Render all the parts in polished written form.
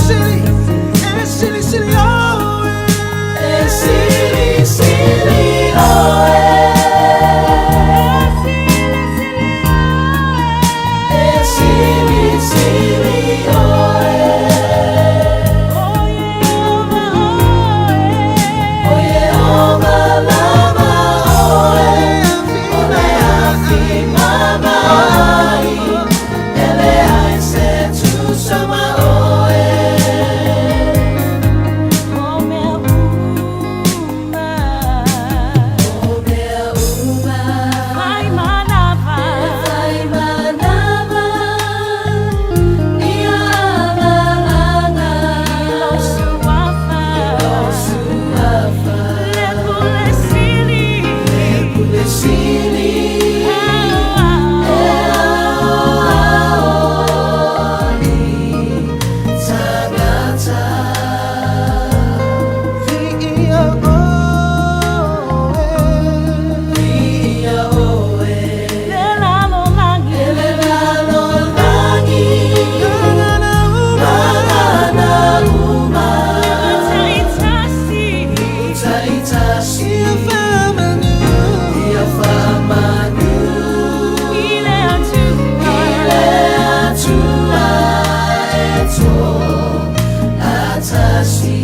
Sili, e sili sili oe. E sili sili oe. E sili sili oe. O Yehova lava oe, o le afi mamai, e leai se tusa ma oe. O mea uma, O mea uma fai manava, e fai manava, ia amalanga, lo suafa, lo suafa, le pule sili, le pule sili, e e aoao i tagata. Viia oe. Viia oe, le lalolagi, e le lalolagi, Gagana uma. Gagana uma, taitasi, taitasi, Ia faamanu. ia faamanu, i le Atua, i le Atua e to'atasi.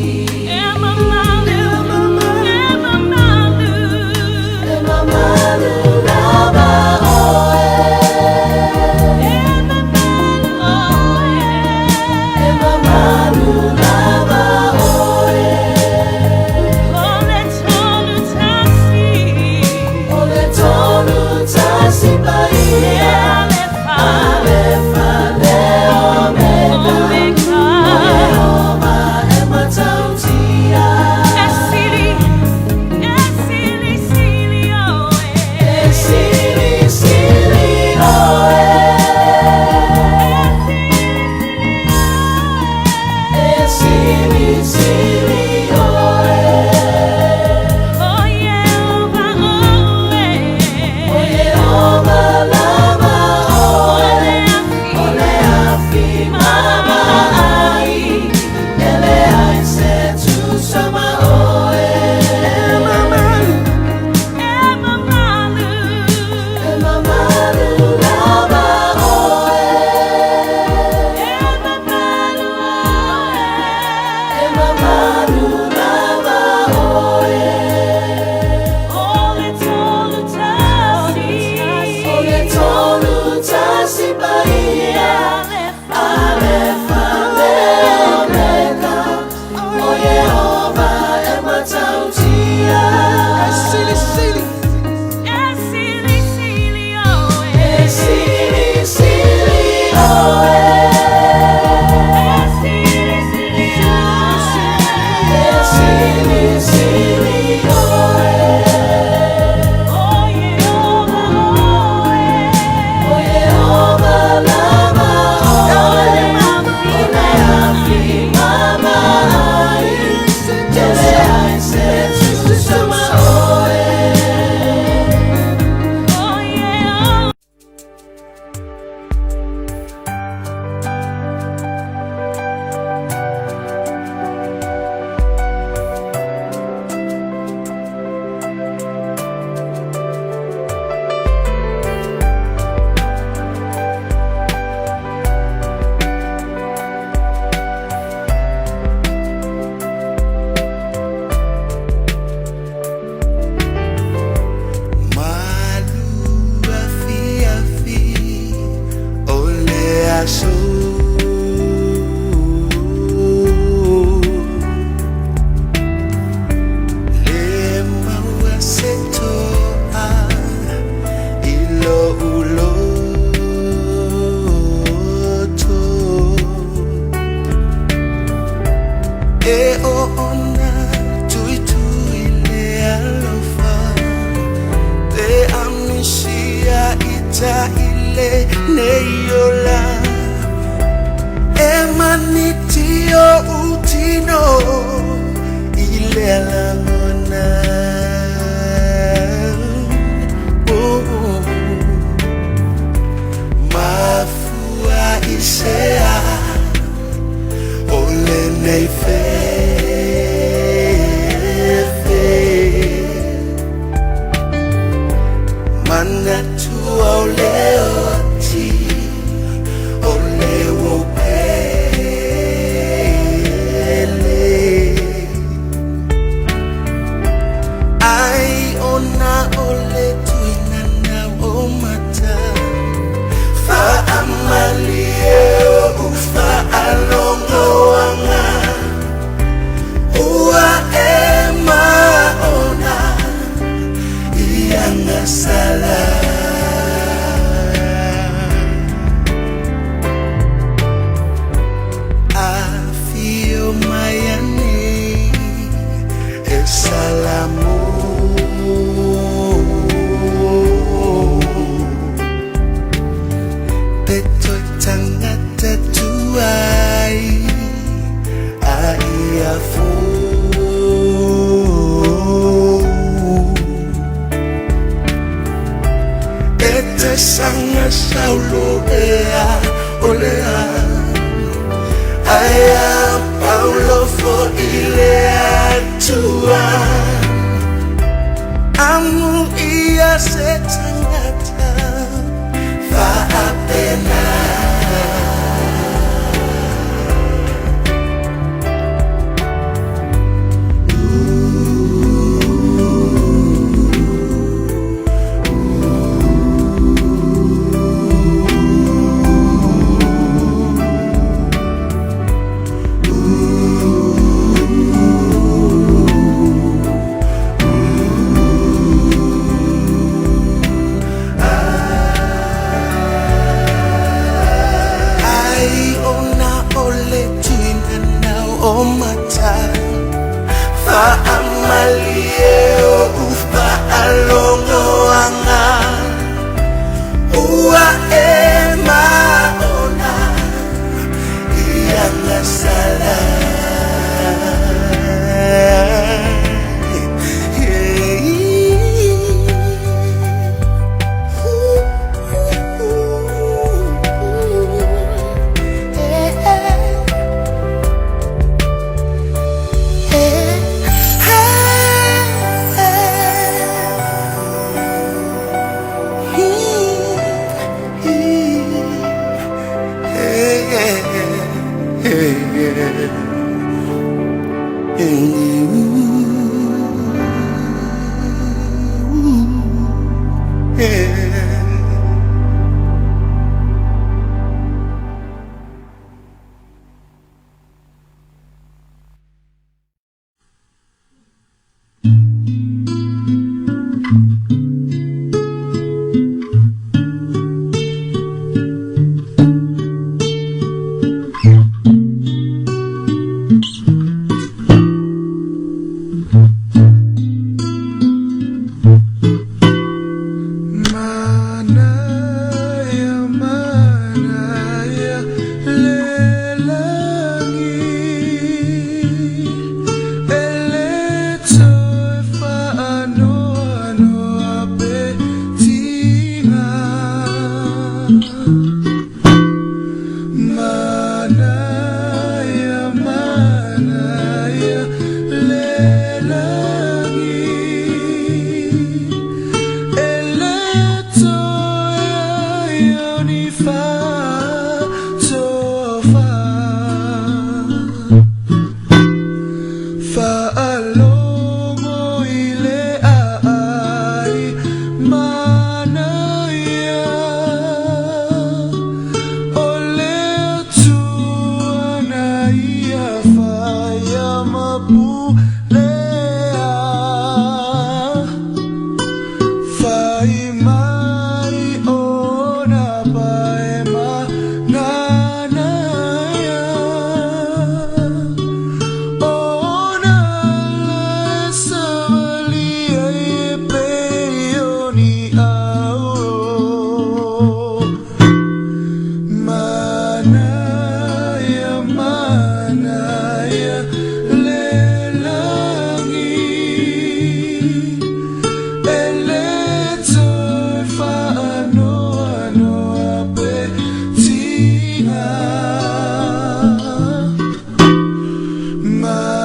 E mamalu, e mamalu, E mamalu lava oe, e mamalu oe. e mamalu lava oe. O le tolu tasi, O le tolu tasi le paia, Alefa, Alefa le Omega, Omega, O Iehova e matautia. E sili, e sili, sili oe. E sili, sili oe. E sili, sili oe. O Iehova oe, O Iehova lava oe, o o le le afi mamai, e leai se tusa ma oe. E mamalu. E mamalu, E mamalu lava oe, e mamalu oe. e mamalu lava oe. O le tolu tasi, O le tolu tasi paia, Alefa, Alefa le Omega, O Iehova e matautia. E sili sili. E sili sili oe, E sili sili oe, e sili sili oe. e sili sili oe. O Iehova oe, O Iehova lava oe, o le afi mamai, e leai se tusa ma oe. O Iehova. Malu afiafi o le aso Le maua se toa i lo'u loto E oona tuitui le alofa Te amisia ita ile nei ola E maniti o utino ile alagona Oh, mafua isea o Nei fefe Manatu au le oti O le o pele Ai ona o le tuina nau o mata Faamalie o uwhaalongoanga Ua e maona Ianga sala Afio mai ane E salamu Te toi tangata tuai A ia fō E te sanga saulo ea olea Aia paulo fo ile atua Amu ia se tangata Faapena Ai ona ole tuina nau o mata Faamalie o uwhaalongoanga Ua e maona Ianga sala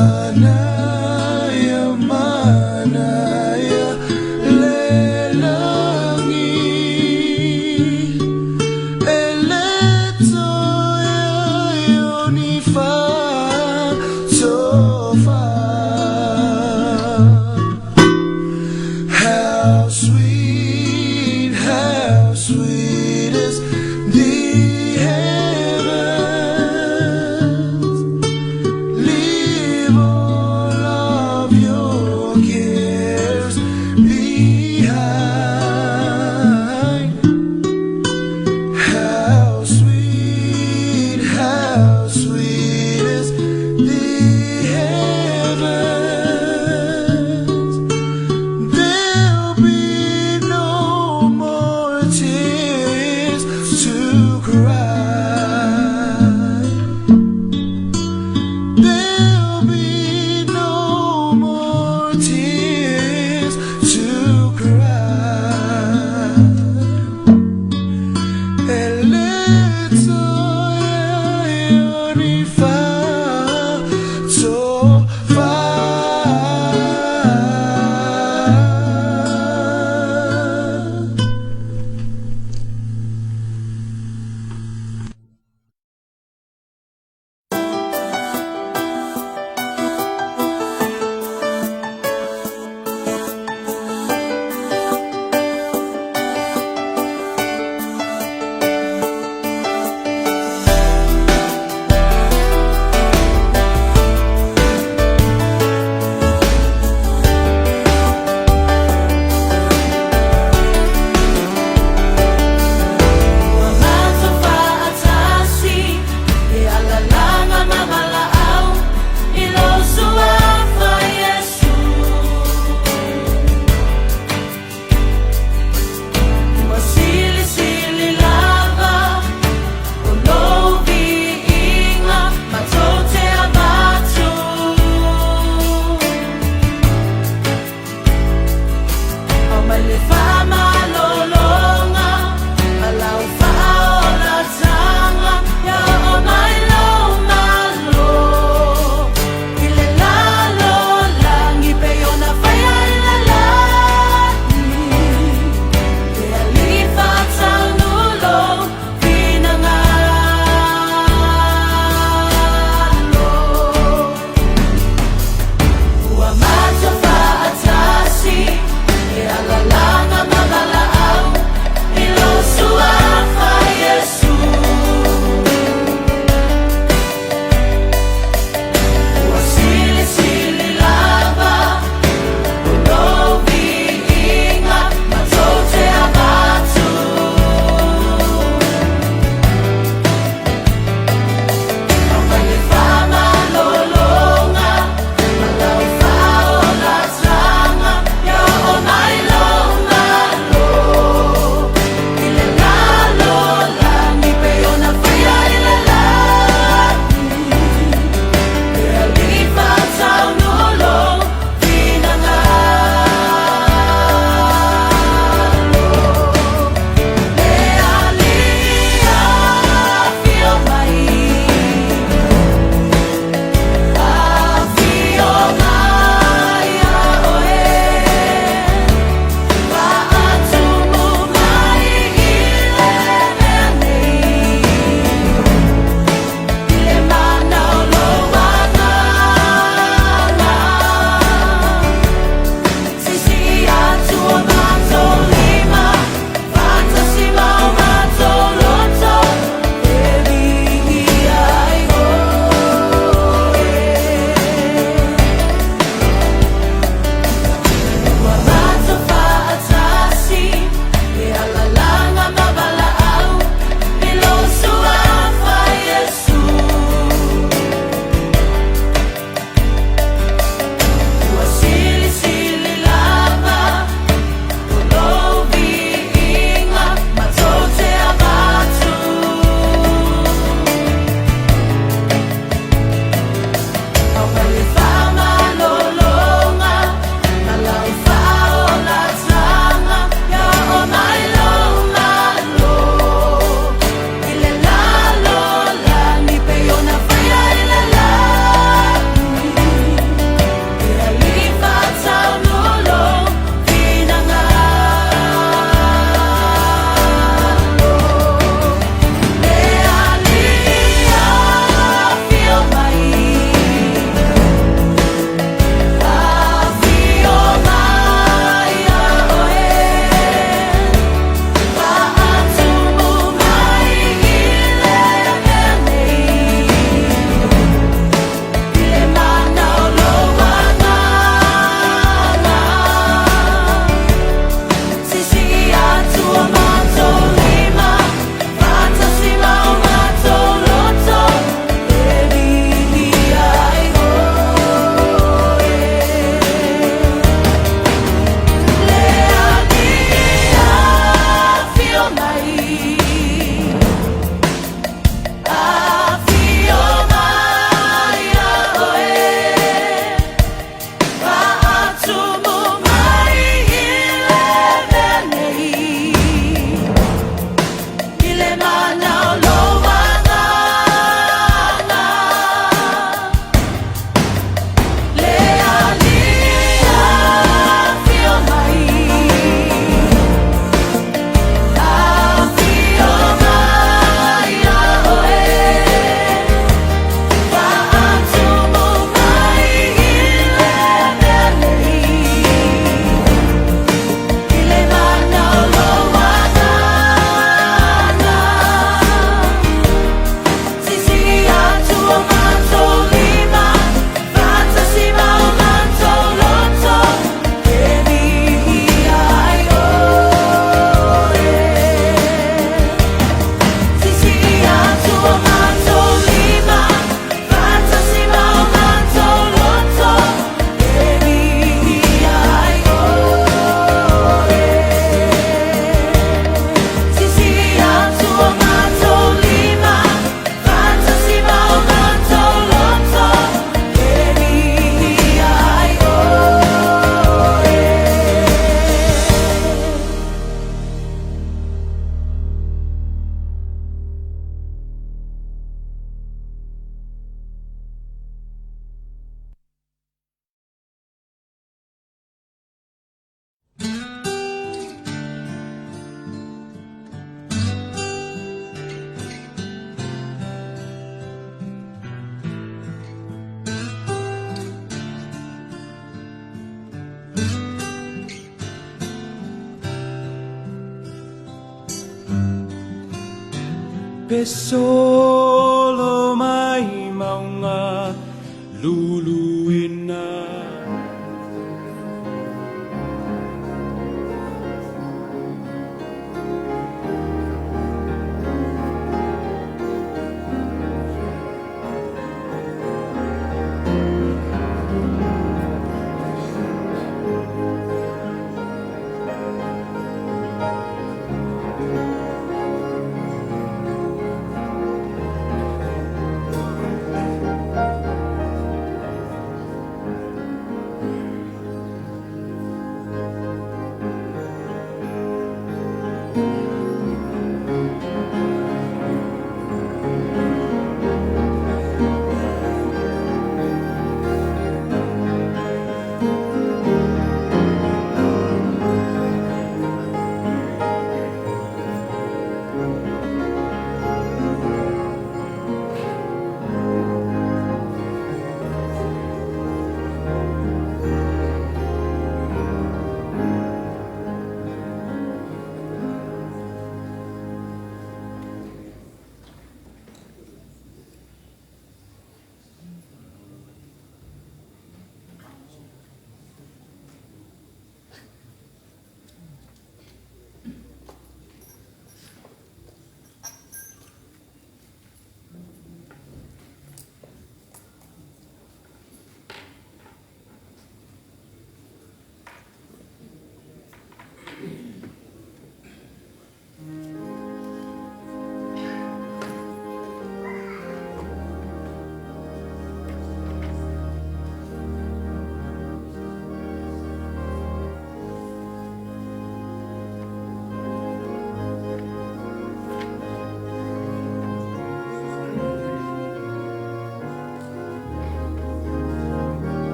Manaya, manaya, lelangi. Eletoya yonifa tofa. How sweet is the heavens. Leave all of your cares behind. How sweet is the heavens. Pe solo mai mauga luluina.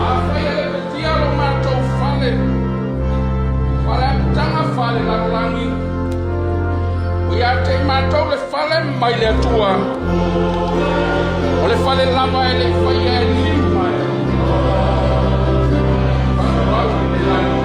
Afai e le petia lo matou fale, fale apitaga faalelalolagi, ua ia te i matou le fale mai le Atua, o le fale lava e le i faia e ni lima e faavavau i le lagi.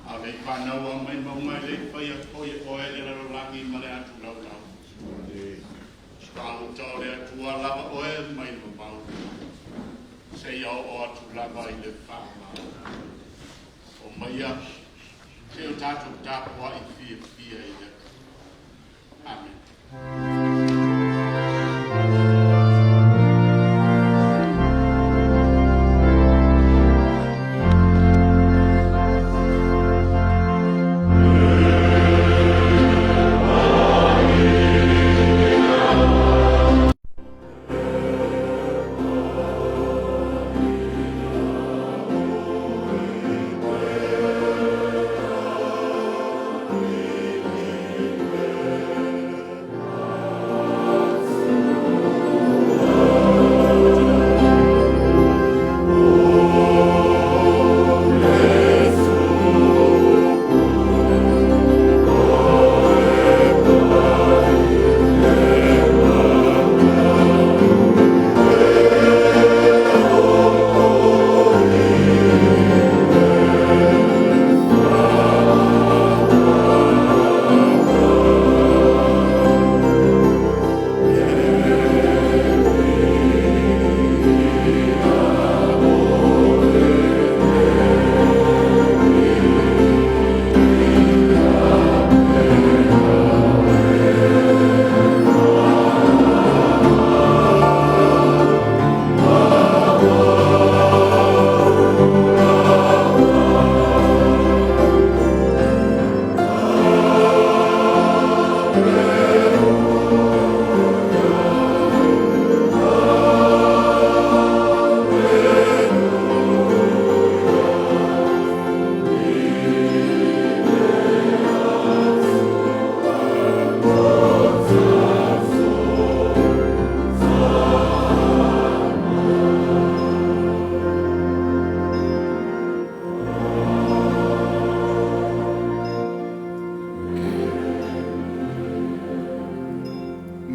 A o le i fanaua mai mauga e le i faia foi e oe le lalolagi ma le atu laulau. Tuaauta o le Atua lava oe mai le vavau, seia oo atu lava i le faavavau. O maia, se i o tatou tapuai fiafia i le Atua. Amene.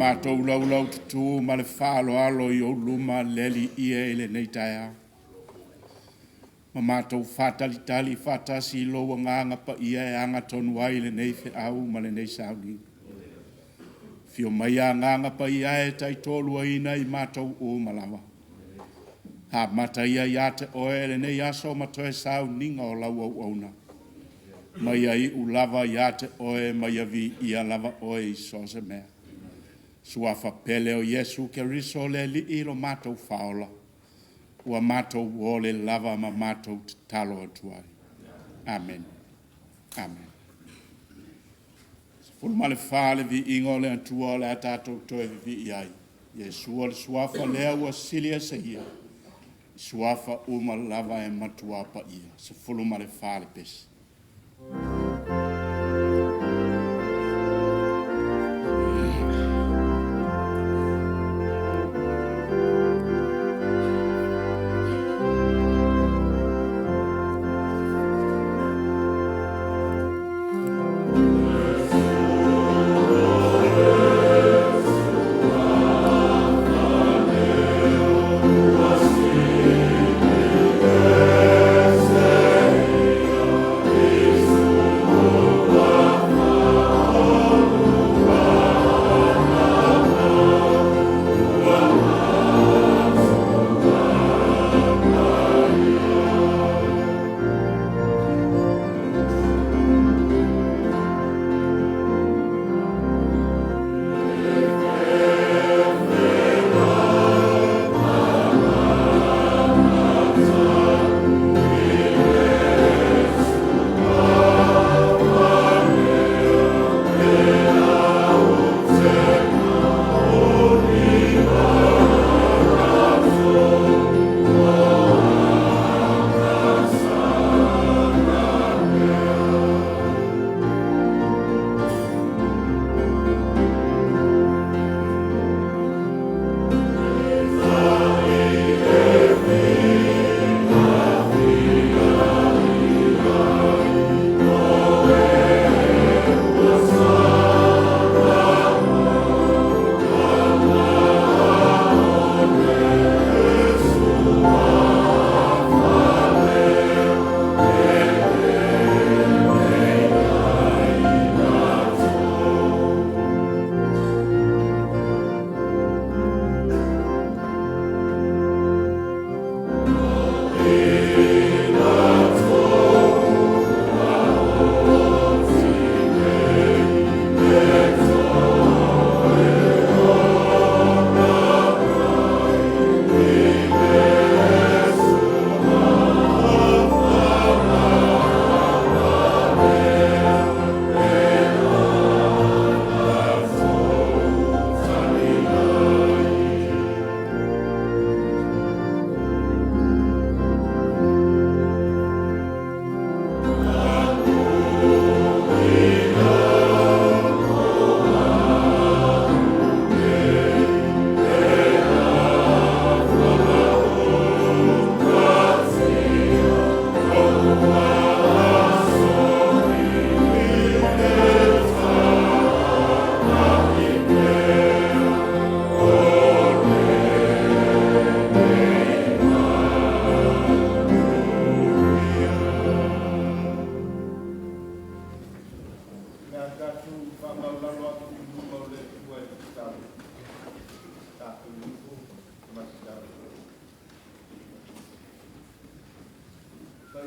Matou laulaututu ma le faaaloalo i ou luma le Alii e i lenei taeao. Ma matou faatalitali faatasi i lou agaga paia e agatonu ai lenei feau ma lenei sauniga. Afio mai agaga paia e taitoaluaina i matou uma lava. Amata ia ia te oe lenei aso ma toe sauniga o lau auauna. Ma ia iu lava ia te oe ma ia viia lava oe i so o se mea. Suafa pele o Iesu Keriso le Alii lo matou Faaola, ua matou ole lava ma matou tatalo atu ai. Amene. Amene. 14 le viiga o le Atua o le a tatou toe vivii ai. Iesu o le suafa lea ua sili ese ia, i suafa uma lava e matua paia. 14 le pesi.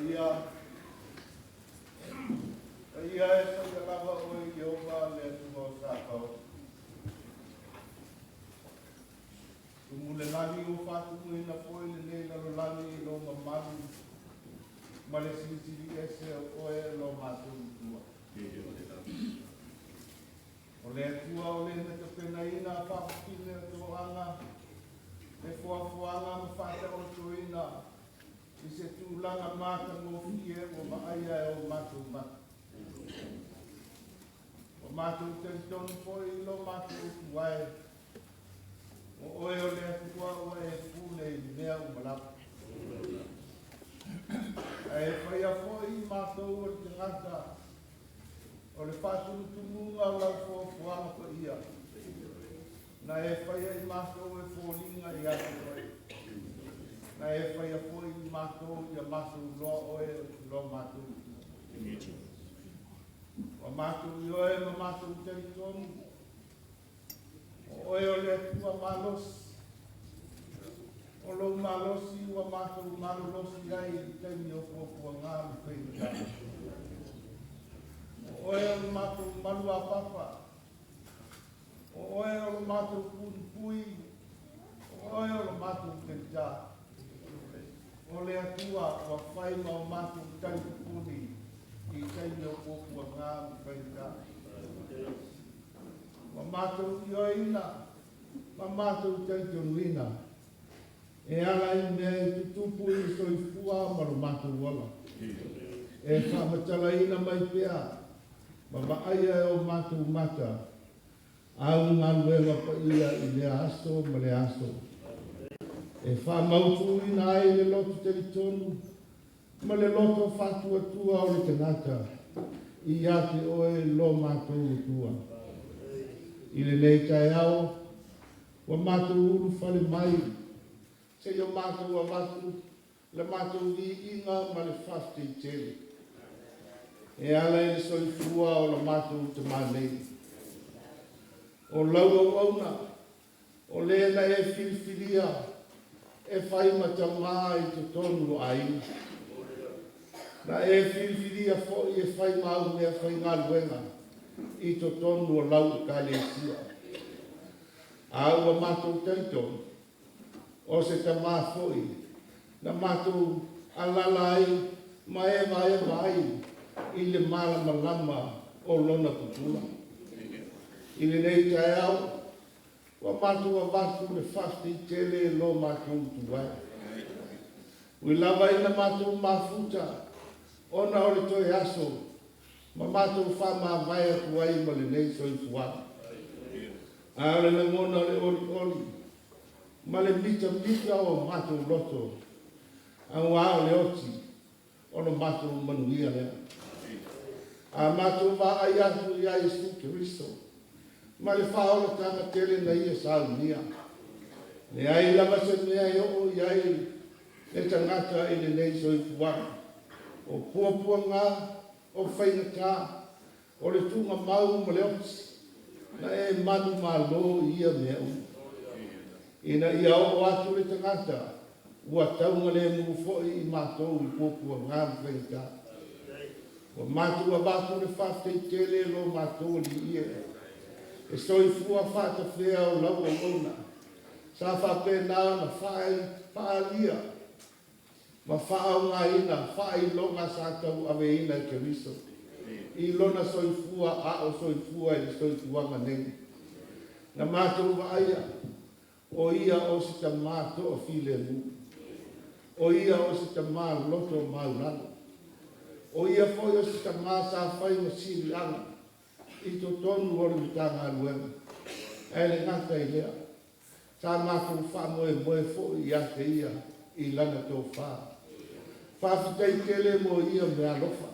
Paia, paia e paia lava oe Ieova le Atua o Sapao. Tumu le lagi ua faatumuina foi lenei lalolagi i lou mamalu ma le silisili ese o oe o lo matou Atua. O le Atua o le na tapenaina faafofine o toaga, le foafoaga ma faataotoina i se tulaga matagofie ua vaaia e o matou mata. Ua matou talitonu foi i lo matou tuai, o oe o le Atua ua e pule i mea uma lava. Ae faia foi i matou o le tagata o le faatumutumuga o lau foafoaga paia, na e faia i matou e foliga ia te oe, na e faia foi i matou ia matou iloa oe lo matou Atua. Ua matou ioe ma matou talitonu, o oe o le Atua malosi, o lou malosi ua matou malolosi ai i taimi o puapuaga ma faigata. O oe o le matou maluapapa, o oe o le matou puipui, o oe o le matou talitā. O le Atua ua fai ma o matou talipupuni i taimi o puapuaga ma faigata. Ua matou ioeina ma matou talitonuina, e ala i mea e tutupu i le soifua ma lo matou ola. E faamatalaina mai pea ma vaaia e o matou mata au galuega paia i lea aso ma lea aso. E faamautuina ai le loto talitonu ma le loto faatuatua o le tagata ia te oe lo matou Atua. I lenei taeao, ua matou ulufale mai, seia matou avatu le matou viiga ma le faafetai tele. E ala i le soifua o le matou tamā nei. O lau auauna, o le na e filifilia e fai ma tamā i totonu o aiga. Na e filifilia foi e fai ma au mea faigaluega i totonu o lau ekalesia. A ua matou talitonu, o se tamā foi na matou alala ai ma evaeva ai i le malamalama o lona pupula. I lenei taeao, ua matou avatu le faafetai tele lo matou tuai. Ui lava ina matou mafuta ona o le toe aso ma matou faamavae atu ai ma lenei soifuaga. A o le lagona o le olioli ma le mitamita o matou loto, auā o le oti o le matou manuia lea. A matou vaai atu ia Iesu Keriso ma le faaolataga tele na ia saunia, leai lava se mea e oo i ai le tagata i lenei soifuaga. O puapuaga, o faigata, o le tuugamau ma le oti, na e manumalo i ia mea uma. Ina ia oo atu le tagata, ua taugalemu foi i matou i puapuaga ma faigata. Ua matou avatu le faafetai tele lo matou alii e. E soifua faatafea o lau auauna, sa faapena ona faaalia ma faaaogaina faailoga sa tauaveina e Keriso i lona soifua a o soifua i le soifuaga nei. Na matou vaaia, o ia o se tamā toafilemu, o ia o se tamā loto maulalo, o ia foi o se tamā sa fai ma siliaga i totonu o le Matagaluega. Ae le gata i lea, sa matou faamoemoe foi ia te ia i lana tofa. Faafetai tele mo ia meaalofa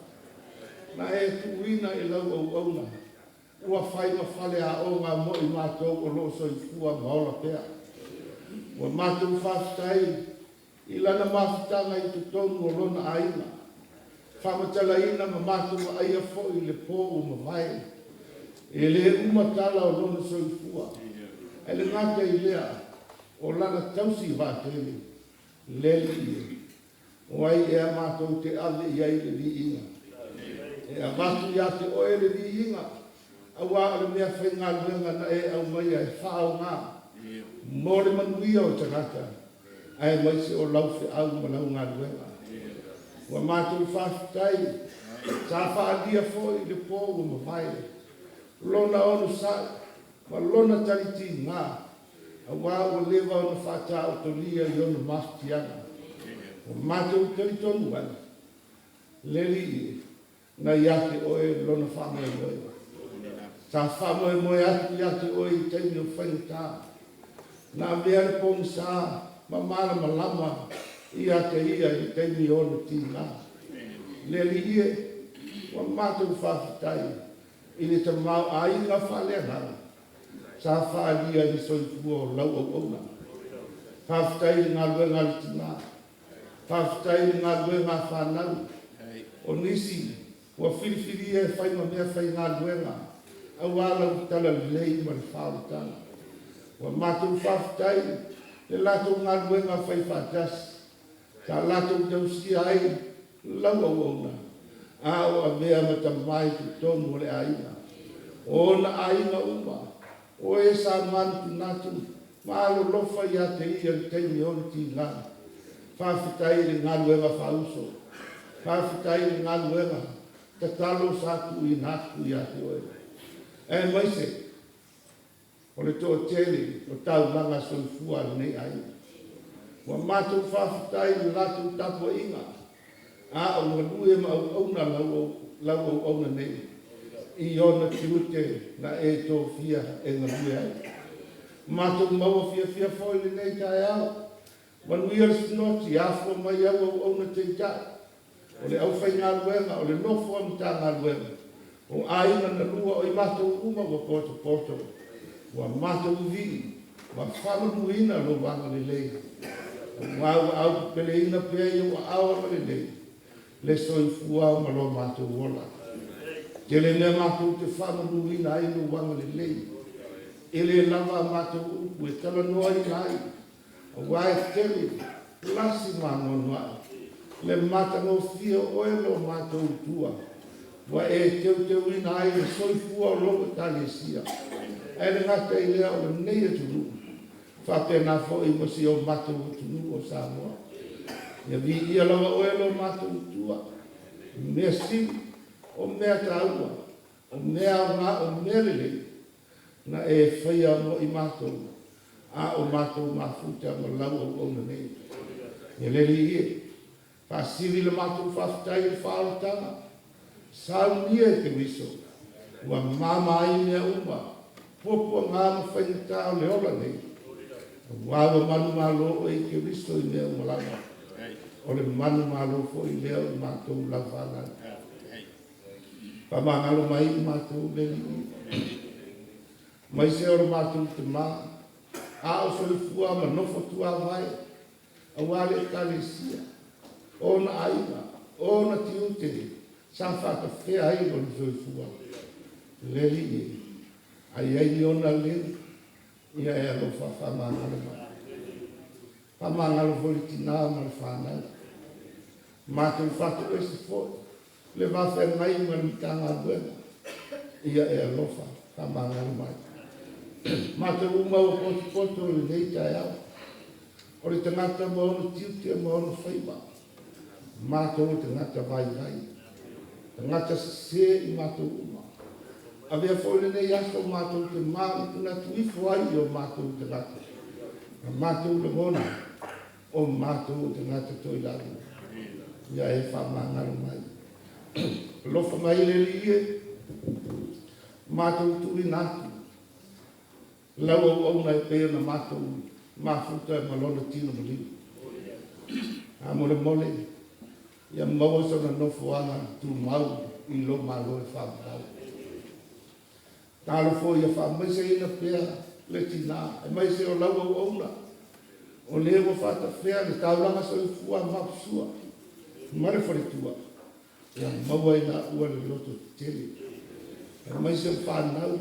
na e tuuina i lau auauna, ua fai ma faleaoga mo i matou o loo soifua ma ola pea. Ua matou faafetai i lana mafutaga i totonu o lona aiga, faamatalaina ma matou vaaia foi le po ua mavae. E le uma tala o lona soifua, ae le gata i lea o lana tausi vaatele le Alii e. O ai ea matou te ave i ai le viiga? E avatu ia te Oe le viiga, auā o le meafaigaluega na e aumaia e faaaogā mo le manuia o tagata, aemaise o lau feau ma lau galuega. Ua matou faafetai sa faaalia foi i le po ua mavae lona onosai ma lona taligigā, auā ua leva ona faataotolia i ona mafatiaga. Ua matou talitonu ai, le Alii e, na ia te Oe lona faamoemoe. Sa faamoemoe atu ia te Oe i taimi o faigata, na avea le pogisā ma malamalama ia te ia i le taimi o ona tigā. Le Alii e, ua matou faafetai i le tamaoaiga faaleagaga sa faaalia i le soifua o lau auauna. Faafetai i le galuega a le tinā, faafetai i le galuega a fanau, o nisi ua filifilia e fai ma meafaigaluega auā lau talalelei ma le faaolataga. Ua matou faafetai i le latou galuega faifaatasi sa latou tausia ai lau auauna a o avea ma tamā i totonu o le aiga, o ona aiga uma, o e sa manatunatu ma alolofa ia te ia i le taimi o ona tigā. Faafetai i le galuega faauso, faafetai i le galuega tatalo sa tuuina atu ia te Oe, aemaise o le toatele o taulaga soifua a lenei aiga. Ua matou faafetai i le latou tapuaiga a o galue ma auauna lau auauna nei i ona tiute na e tofia e galue ai. Matou maua fiafia foi i lenei taeao, manuia le Sinoti, afua mai au auauna taitai, o le aufaigaluega, o le nofo a Matagaluega, o aiga na lua, o i matou uma ua potopoto, ua matou vivii ma faamanuina lou agalelei, auā ua aupepeleina pea i ou aao agalelei le soifua ma lo matou ola. Tele mea matou te faamanuina ai lou agalelei, e le lava a matou upu e talanoaina ai, auā e tele lasi ma anoanoai le matagofie o Oe lo matou Atua, ua e teuteuina ai le soifua o lou Ekalesia, ae le gata i lea o lenei atunuu, faapena foi ma si o matou atunuu o Samoa. Ia viia lava Oe lo matou Atua, i mea sili, o mea taua, o mea aoga, o mea lelei na e faia mo i matou, a o matou mafuta ma lau auauna nei. Ia le Alii e, faasili le matou faafetai i le faaolataga, saunia e Keriso, ua mama ai mea uma, puapuaga ma faigata o le ola nei, auā ua manumalo Oe i Keriso i mea uma lava, o le manumalo foi lea o i matou lau fanau. Faamagalo mai i matou, le Alii, aemaise o le matou tamā, a o soifua ma nofo tuavae, auā le Ekalesia, o ona aiga, o ona tiute sa faatafea ai lona soifua. Le Alii e, a i ai ni ona leu, ia e alofa faamagalo mai. Faamagalo foi le tinā ma le fanau. Matou faatoese foi le va feagai ma le Matagaluega, ia e alofa faamagalo mai. Matou uma ua potopoto i lenei taeao, o le tagata ma ona tiute ma ona faiva, matou o tagata vaivai, tagata sesē i matou uma. Avea foi lenei aso matou te manatunatu ifo ai i o matou tagata, ma matou lagona o matou o tagata toilalo, ia e faamagalo mai. Alofa mai le Alii e, matou tuuina atu lau auauna e pei ona matou mafuta ma lona tino maliu. Faamolemole, ia maua sona nofoaga tumau i lou Malo e faavavau. Tatalo foi ia faamaiseina pea le tinā, aemaise o lau auauna, o le ua faatafea le taulaga soifua a Maposua ma le faletua, ia maua e laua le loto tetele, aemaise o fanau,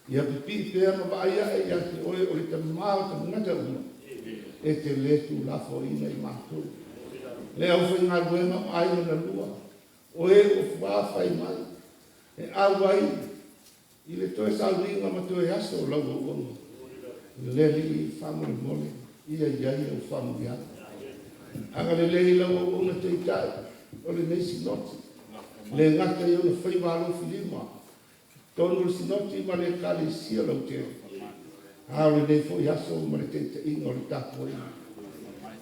ia pipii pea ma vaai ae ia te Oe o le Tamā o tagata uma, e te le tuulafoaiina i matou. Le aufaigaluega o aiga na lua, o e ua fuafai mai e auai i le toe sauniga ma toe aso o lau auauna. Le Alii, faamolemole ia i ai au faamanuiaga. Agalelei i lau auauna taitai o lenei Sinoti, e le gata i ona faiva alofilima i totonu o le Sinoti ma le Ekalesia lautele, a o lenei foi aso ma le taitaiga o le tapuaiga.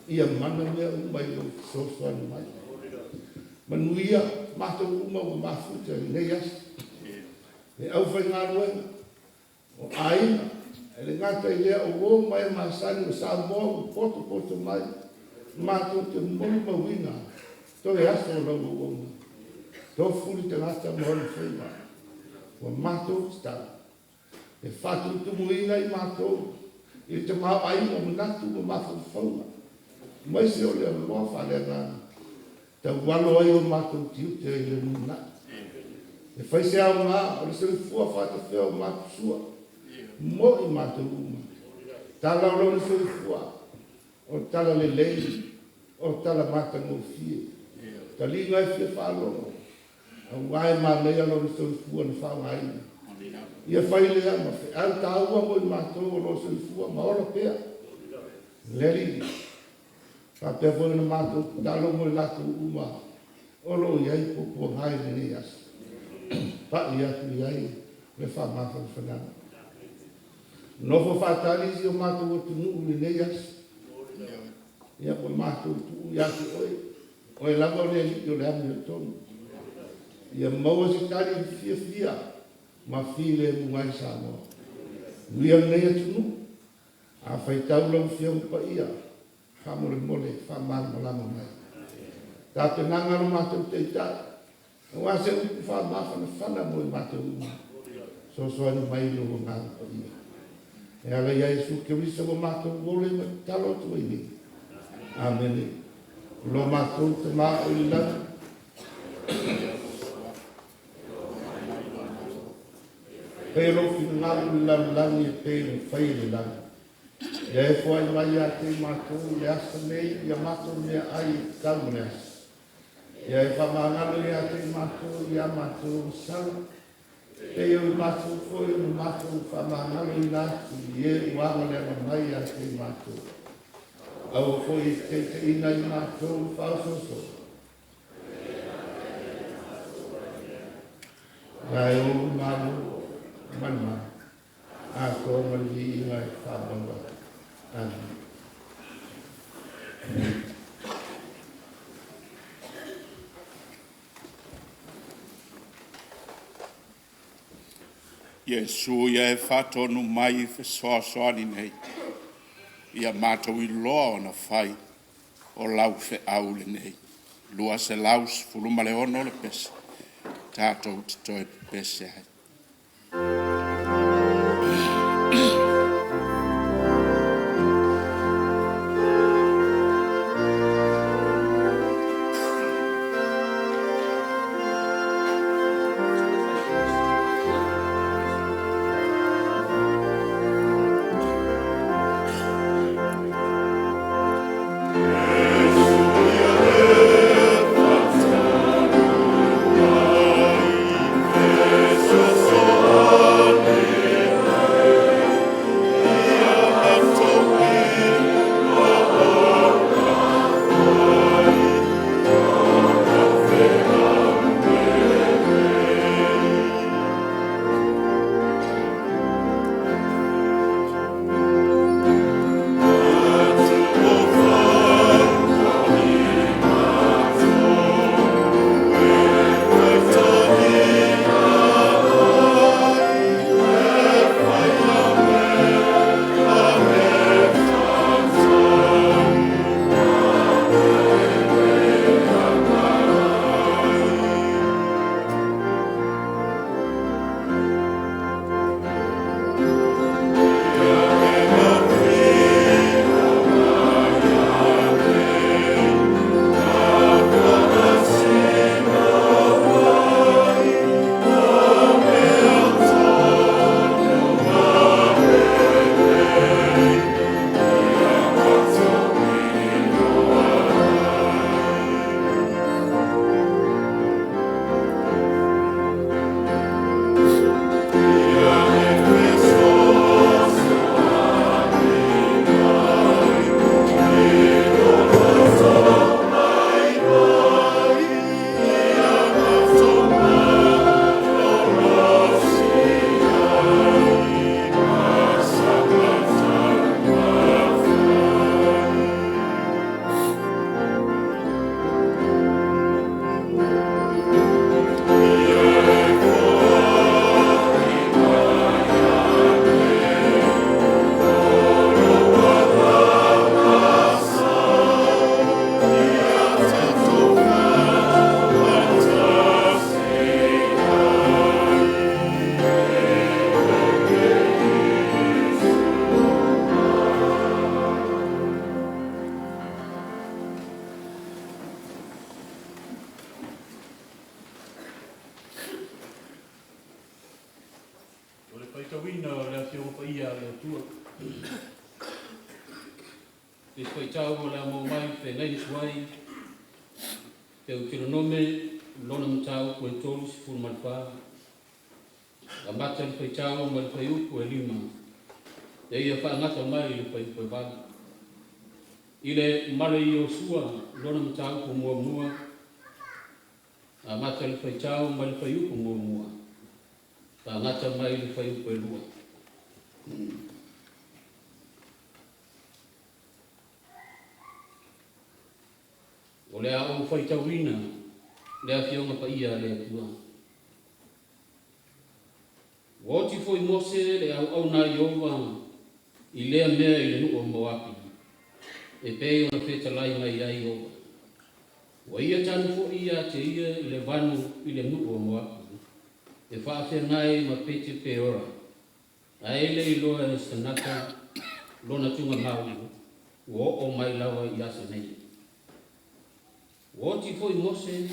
Ia mana mea uma i lou fesoasoani mai. Manuia matou uma ua mafuta i lenei aso, le aufaigaluega, o aiga, ae le gata i lea o uo ma e masani o Samoa ua potopoto mai matou te molimauina toe aso o lau auauna. Tofu le tagata ma ona faiva. Ua matou tatalo e faatutumuina i matou i le tamaoaiga o manatu ma mafaufauga aemaise o le alofa faaleagaga e taualo ai o matou tiute i le lumanai. E fai se aoga o le soifua faatafea o matusua mo i matou uma. Tala o Lona soifua, o tala lelei, o tala matagofie, taliga e fia faalogo aua e manaia Lona soifua na faaaogaina. Ia fai lea ma feau taua mo i matou o lo o soifua ma ola pea. Le Alii, faapea foi ona matou tatalo mo i latou uma o lo o i ai puapuaga i lenei aso, pa'i atu i ai le faamafanafanaga. Nofo faatali si o matou atunuu i lenei aso. Ia ua matou tuu ia te Oe, o Oe lava o le Alii o le amiotonu. Ia maua se tali fiafia ma filemu ai Samoa. Manuia lenei atunuu. A faitau lau Afioga Paia, faamolemole faamalamalama mai tapenaga a lo matou Taitai aua se upu faamafanafana mo i matou uma. Fesoasoani mai i lou Agaga Paia. E ala ia Iesu Keriso ua matou ole ma tatalo atu ai nei. Amene. Lo matou Tama o i le lagi, faia lou finagalo i le lalolagi e pei ona faia i le lagi. Ia e foai mai ia te i matou i le aso nei ia matou meaai e tatau mo le aso. Ia e faamagalo ia te i matou ia matou sala, pei o le matou foi ona matou faamagaloina atu i e ua agaleaga mai ia te i matou. Aua foi e te taitaiina i matou i le faaosoosoga, ae ou le Malo ma le mana, atoa ma le viiga e faamau ai. Amene. Iesu ia e faatonu mai fesoasoani nei, ia matou iloa ona fai o lau feau lenei. 216 le pese, tatou te toe pepese ai. Faitauina o le Afioga Paia a le Atua. Tusi Faitau o le a maua mai i Feagaiga Tuai, Teutelonome lona mataupu e 34, amata i le faitau mai le fuaiupu e 5, seia faagata mai i le fuaiupu e 8. I le male Iosua lona mataupu muamua, amata i le faitau mai le fuaiupu muamua, faagata mai i le fuaiupu e 2. O le a ou faitauina le Afioga Paia a le Atua. Ua oti foi Mose le auauna a Ieova i lea mea i le nuu o Moapi, e pei ona fetalai mai ai Ieova. Ua ia tanu foi ia te ia i le vanu i le nuu o Moapi, e faafeagai ma Pete Peora, ae le iloa e se tagata lona tugamau ua oo mai lava i aso nei. Ua oti foi Mose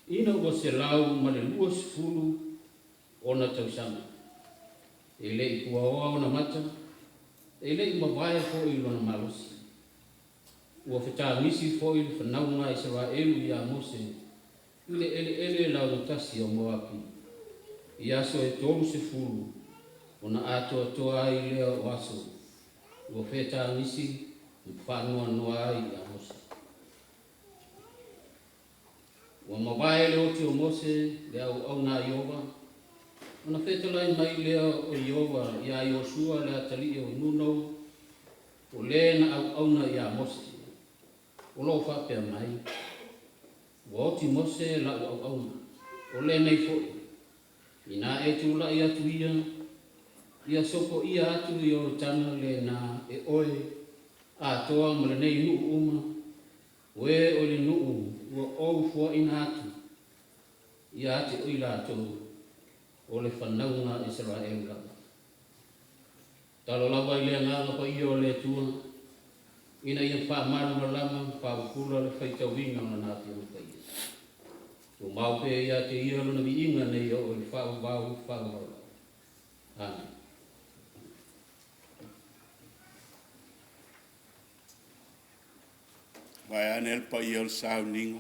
ina ua 120 ona tausaga. E le i puaoa ona mata, e le i mavae foi lona malosi. Ua fetagisi foi le fanauga a Isaraelu iā Mose i le eleele laugatasi o Moapi, i aso e 30 ona atoatoa ai lea o aso ua fetagisi ma faanoanoa ai iā Mose. Ua mavae le oti o Mose le auauna a Ieova, ona fetalai mai lea o Ieova iā Iosua le atalii o Nuno, o le na auauna iā Mose, o lo o faapea mai, Ua oti Mose la'u auauna, o lenei foi, inā e tulai atu ia, ia sopoia atu Ioritana lena e oe atoa ma lenei nuu uma, O e o le nuu ua ou foaina atu ia te oe latou o le fanauga a Isaraelu lava. Tatalo lava i le Agaga Paia o le Atua ina ia faamalamalama ma faapupula le faitauina o Lana Afioga Paia. Tumau pea ia te Ia Lona viiga nei oo i le faavavau faavavau lava. Amene. Vaeane le paia o le sauniga,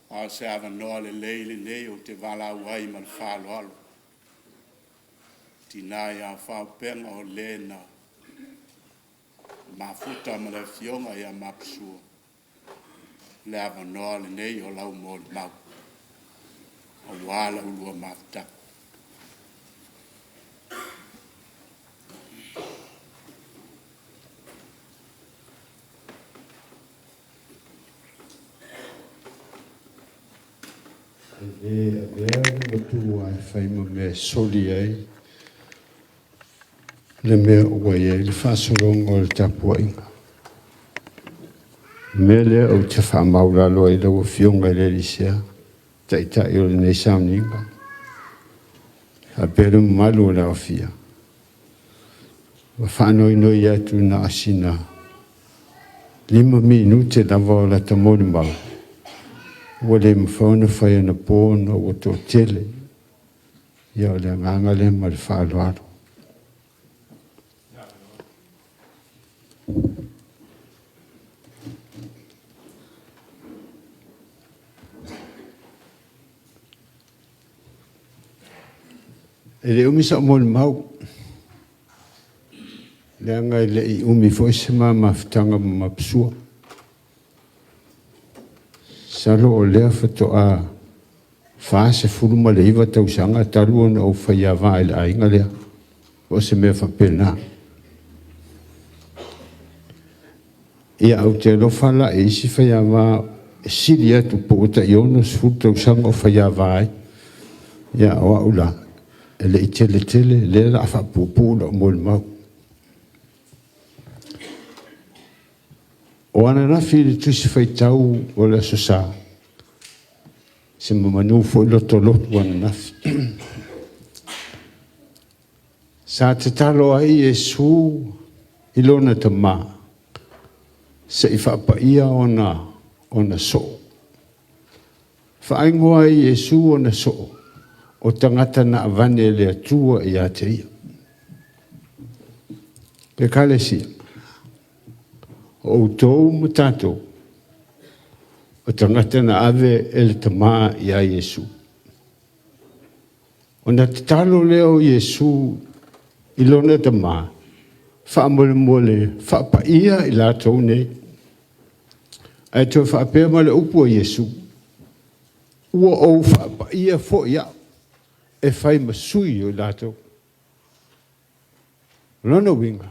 a o se avanoa lelei lenei ou te valaau ai ma le faaaloalo. Tina ia Faaupega o le na mafuta ma le afioga ia Mapusua, le avanoa lenei o lau molimau, aua la ulua mafutaga. E le avea le matua e fai ma mea e soli ai le mea ua i ai le faasologa o le tapuaiga. O le mea lea ou te faamaualalo ai lau Afioga i le alii sea, Taitai o lenei sauniga, faapea le mamalu o le aofia, Ua faanoinoi atu na o sina 5 minute lava o lata molimau, ua le mafai ona fai anapo ona ua toatele. Ia o le agaga lea ma le faaaloalo. E le umi sau molimau, leaga e le i umi foi se ma mafutaga ma Mapusua. Masalo o lea faatoa 49 tausaga talu ona ou faiava i le aiga lea, o se mea faapena. Ia, ou te alofa la i isi faiava e sili atu po ua tai 60 tausaga o faiava ai. Ia, o au la, e le i tele tele, lea o le a faapuupuu lau molimau. O ananafi i le Tusi Faitau o le Aso Sa, se manu foi lotolotu ananafi, sa tatalo ai Iesu i lona tama, se i faapaia ona soo. Faaigoa ai Iesu ona soo, O tagata na avane e le Atua ia te ia. Ekalesia, o outou ma tatou, o tagata na ave e le Tamā iā Iesu. Ona tatalo lea o Iesu i lona Tamā, faamolemole faapaia i latou nei. Ae toe faapea mai le upu a Iesu, ua ou faapaia foi au e fai ma sui o i latou. O lona uiga,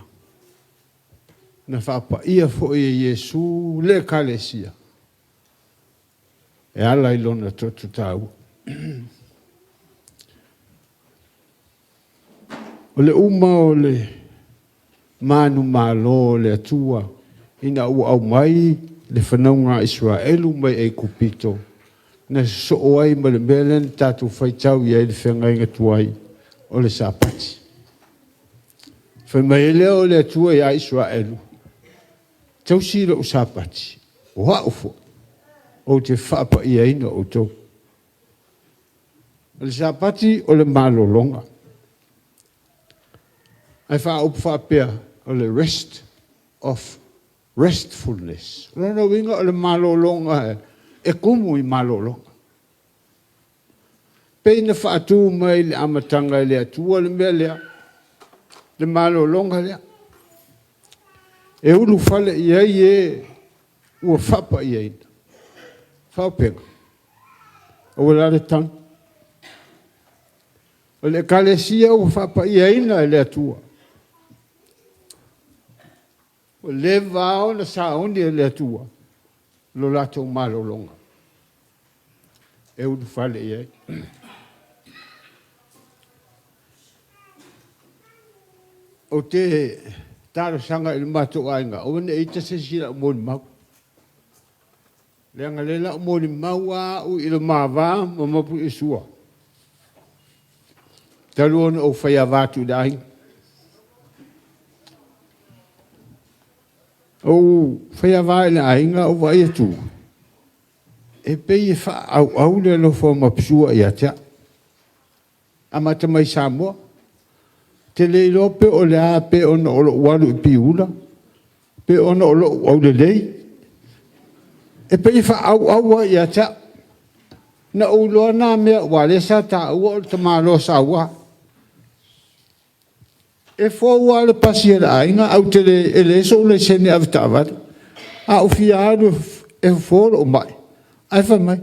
na faapaia foi e Iesu le Ekalesia e ala i lona toto taua. O le uma o le manumalo o le Atua ina ua aumai le fanauga a Isaraelu mai Aikupito, na sosoo ai ma le mea lea na tatou faitau i ai i le feagaiga tuai, o le Sapati. Fai mai ai lea o le Atua iā Isaraelu, tausi lou Sapati, o au foi ou te faapaiaina outou. O le Sapati o le malologa. Ae faaupu faapea, o le rest of restfulness. O lona uiga o le malologa e tumu i malologa. Pei na faatu mai i le amataga e le Atua le mea lea, le malologa lea. E ulufale i ai e ua faapaiaina. Faaopega, aua le tagi. O le Ekalesia ua faapaiaina e le Atua. Ua leva lava ona sauni e le Atua lo latou malologa e ulufale i ai. Ou te talosaga i le matou aiga, aua ne i ita se isi i lau molimau. Leaga o lea la u molimau lava au i le ma va ma Mapuiasua talu ona ou faiava atu i le aiga. Ou faiava i le aiga ou vaai atu, e pei e faaauau le alofa o Maposua ia te au. Amata mai Samoa. Ou te le iloa pe o le a, pe ona o lou alu i Piula, pe ona o lou aulelei. E pei e faaauau lava ia te au. Na ou iloa na mea aua o lea sa taua o le tamaloa saua. E fou lava le pasi a le aiga ae ou te le, e leai sou laisene avetaavale. A ou fia alu e fofo lou mai, ae fai mai,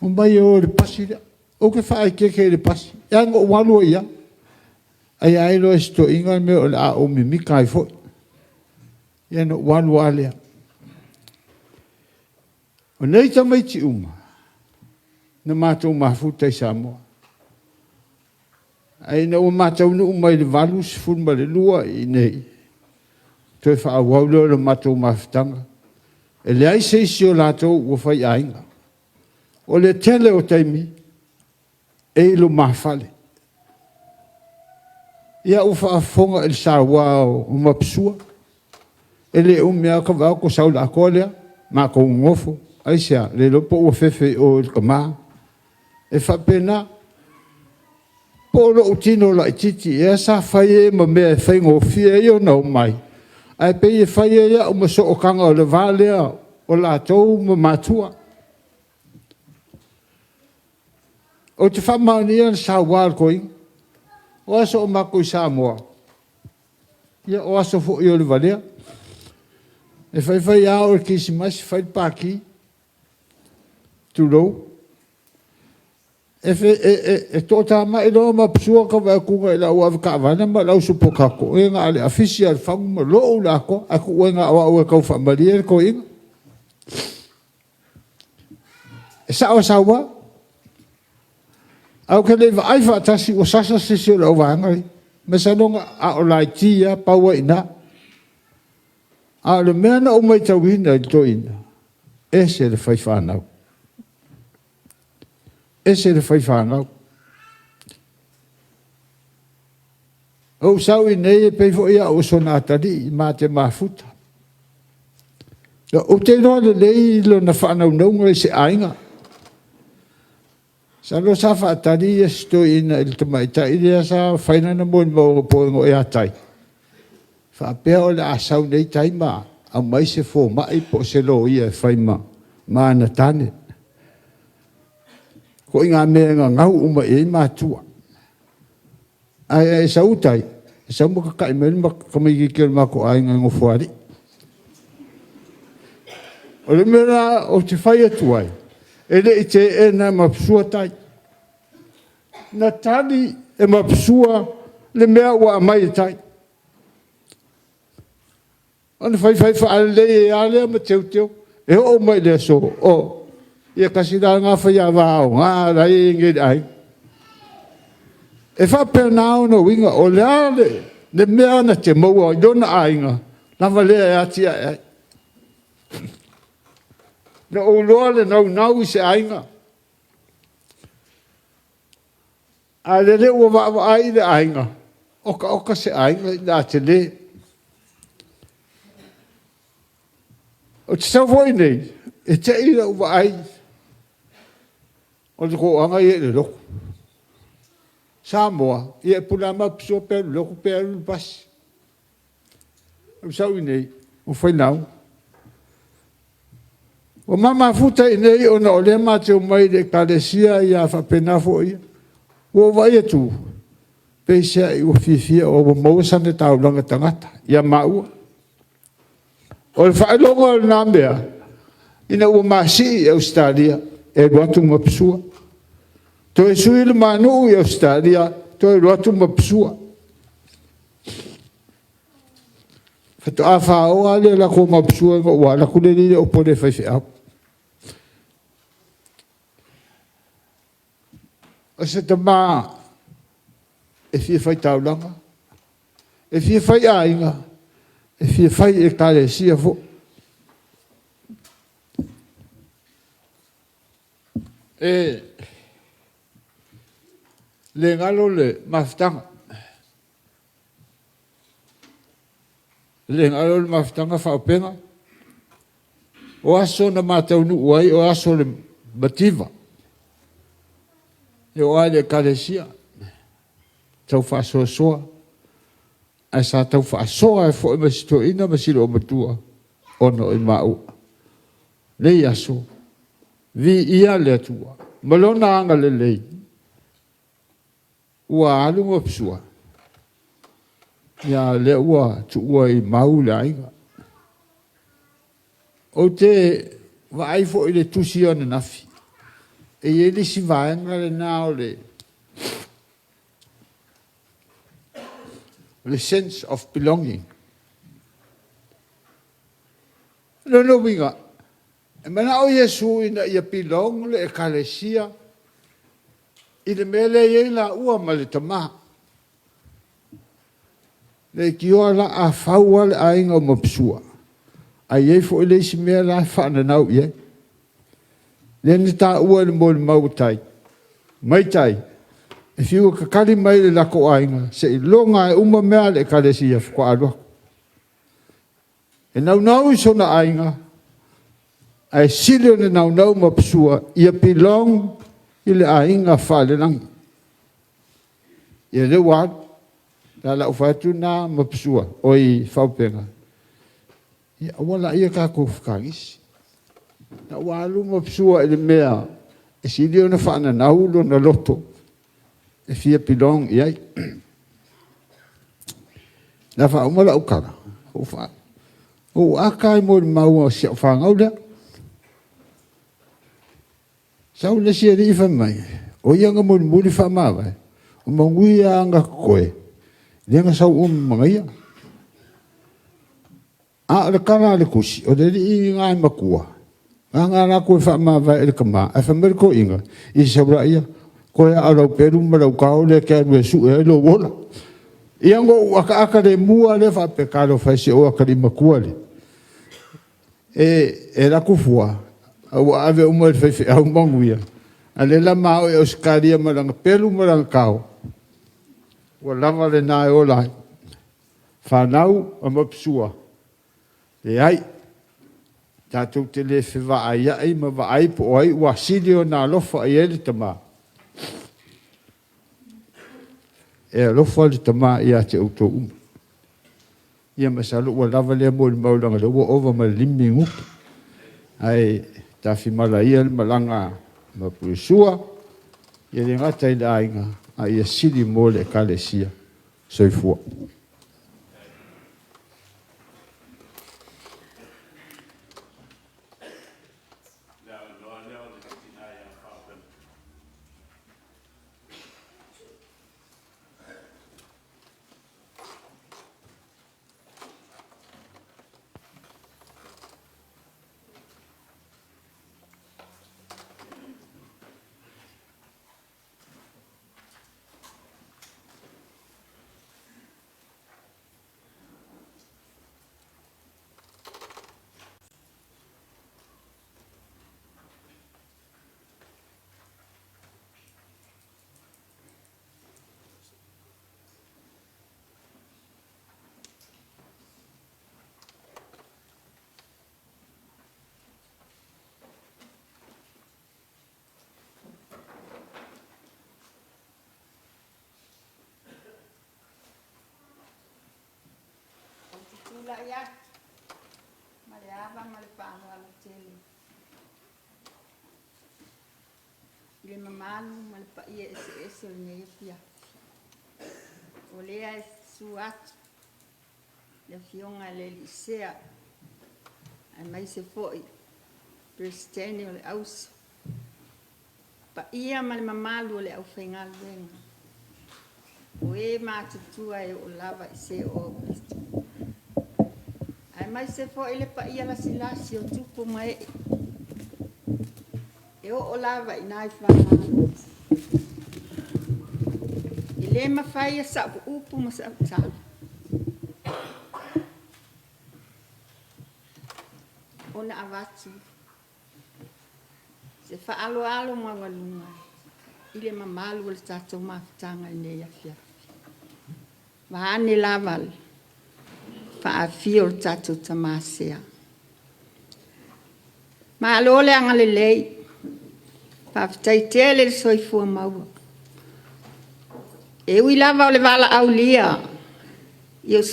omai e o i le pasi lea. Ou te faaeteete i le pasi, leaga na ou alu ai lava. Ai a iloa e si toeaina le mea o le a ou mimita ai foi. Ia ona ou alu lava lea. O nei tamaiti uma, na matou mafuta i Samoa. Ae ina ua ma taunuu mai i le 82 i inei, toe faaauau lea o le matou mafutaga. E leai se isi o latou ua faiaiga. O le tele o taimi, e i lumafale. Ia ua faafofoga i le saua o Maposua, e le umi lava ta vaai atu ua sau i le atoa lea, matou nonofo, aisea? Le iloa po ua fefe i o i le tama. E faapena. Po o lou tino laitiiti ea sa fai ai ma mea e faigofie ai ona omai, ae pei e fai ai au ma sootaga o le va lea o latou ma matua. Ou te faamaonia le saua a le toeaina. O aso o matou i Samoa, ia o aso foi o le valea. E fai fai lava oo i le Kerisimasi fai le pati, tulou. E toatamai loa Maposua ta vaai atu i lau avetaavale ma lau usu potato, ia na o le afisi lava o le fagu ma lou le atoa, ae tuu ai na o au e taufaamalie le toeaina. E sao e saua. Ae ou te le i vaai faatasi ua sasa se isi o le auvaega ia. Masalo a o laiti lava, pau ai i ina. A o le mea na ou matauina i le toeaina, ese le faifanau. Ese le faifanau. Ou sau i inei e pei foi au o sona atalii ma te mafuta. Ou te iloa lelei lona faanaunauga i se aiga. Masalo sa faatali ia si toeaina i le tamaitai lea sa fai lana molimauga po o ia tai, faapea o le a sau nei tai ma aumai se fomai po o se loia e fai ma ana tane. Ituaiga mea e gagau uma i ai matua. Ae e sau tai, e sau ma tata'i mai le tamaitiiti o le matou aiga i Nofoalii. O le mea la ou te fai atu ai, e le i teena e Maposua tai. Na tali e Maposua le mea ua aumai e tai. Ona faifai faalelei ai lava lea ma teuteu. E oo mai i le aso, o, ia tasi la lena faiava aoga la e i ai nei i le aiga. E faapena ona uiga, o le a le mea na te maua i lona aiga, lava lea e atiae ai. Na ou iloa le naunau i se aiga, a o lele ua vaavaai i le aiga, oka oka se aiga ina a tele. Ou te sau foi nei, e te i lau vaai o le toaga ia i le lotu. Samoa, ia e pule lava ma pe alu i le lotu pe alu i le pasi. Ou sau i inei, ua fainau. Ua ma mafuta i inei ona o lea matou te omai i le ekalesia ia faapena foi ia. Ua ou vaai atu, peiseai ua fiafia ua maua sana taulaga tagata ia maua. O le faailoga o lena mea, ina ua masii i Ausetalia, e alu atu ma Sua. Toe sui le manuu i Ausetalia, toe alu atu ma Sua. Faatoa faoa lea o le latou maposua ina ua alu atu le alii le opo le faifeau. O se tama e fia faitaulaga, e fia faiaiga, e fia fai ekalesia foi. E le galo le mafutaga. E le galo le mafutaga faaopega. O aso na ma taunuu ai, o aso o le mativa. E oo lava i le ekalesia, tau faasoasoa, ae sa tau faasoa ai foi ma si toeaina ma si loomatua ona o i maua. Nei aso, viia le Atua ma lona agalelei ua alu Maposua, ia lea ua tuua i mau le aiga. Ou te vaai foi i le tusi ananafi, e i ai le isi vaega lena o le sense of belonging. O lona uiga, e manao Iesu ina ia belong le ekalesia i le mea lea e i ai laua ma le Tama. Leitioa la a fau lava le aiga o Maposua, ae i ai foi le isi mea la e faananau i ai. Lea na taua i le molimau a Tai, mai tai, e fiu e tatali mai le latou aiga, seiloga e uma mea a le ekalesia faatoa alu atu. E naunau i sona aiga, ae sili ona naunau Maposua ia belong i le aiga faalelagi. Ia lea ua alu. La lau fai atu lena Maposua, oi Faaupega, ia aua laia tatou fetagisi. Na ua alu Maposua i le mea e sili ona faananau lona loto e fia belong i ai. Na faauma lau tala, ou ata ai molimau a si au fanau lea. Sau le isi alii fai mai, o ia na mulimuli faamavae, o manuia na totoe, lea na sau uma ma manaia. A o le tala a le tusi, o le alii lena e matua, na alu atu e faamavae i le tama, ae fai mai le toeaina, ia sau laia, toe lava o lau pelu ma lau tao lea e te alu e sue ai lou ola. Ia na ou ataata le mua lea faapea, talofa e si ou atalii matua lea. E alu atu fua, a ua ave uma e le faifeau manuia, a o lea la ma o i Ausetalia ma lana pelu ma lana tao, ua lava lena e ola ai. Fanau a Maposua, leai, tatou te le fevaaiai ma vaai po o ai ua sili ona alofa i ai le tama. E alofa le Tama ia te outou uma. Ia masalo ua lava lea molimau leaga o lea ua ova ma le 5 minute. Ae tafimala ia le malaga ma Pulisua, ia le gata i le aiga, a ia sili mo le Ekalesia. Soifua. Ou te tulai atu ma le ava ma le faaaloalo tele i le mamalu ma le paia eseese o lenei afiafi. O lea e susu atu le Afioga i le Alii Sea aemaise foi Peresetene o le Auso, paia ma le mamalu o le aufaigaluega, o e matutua e oo lava i se o aupito, aemaise foi le paia lasilasi o tupu ma ee e oo lava i ina i fagaloa. E le mafai e sau upu ma sau tala ona avatu se faaaloalo maualuga i le mamalu o le tatou mafutaga i lenei afiafi. Vaeane lava le faafio o le tatou Tama Sea. Malo le agalelei, faafetai tele le soifua maua. E ui lava o le valaaulia i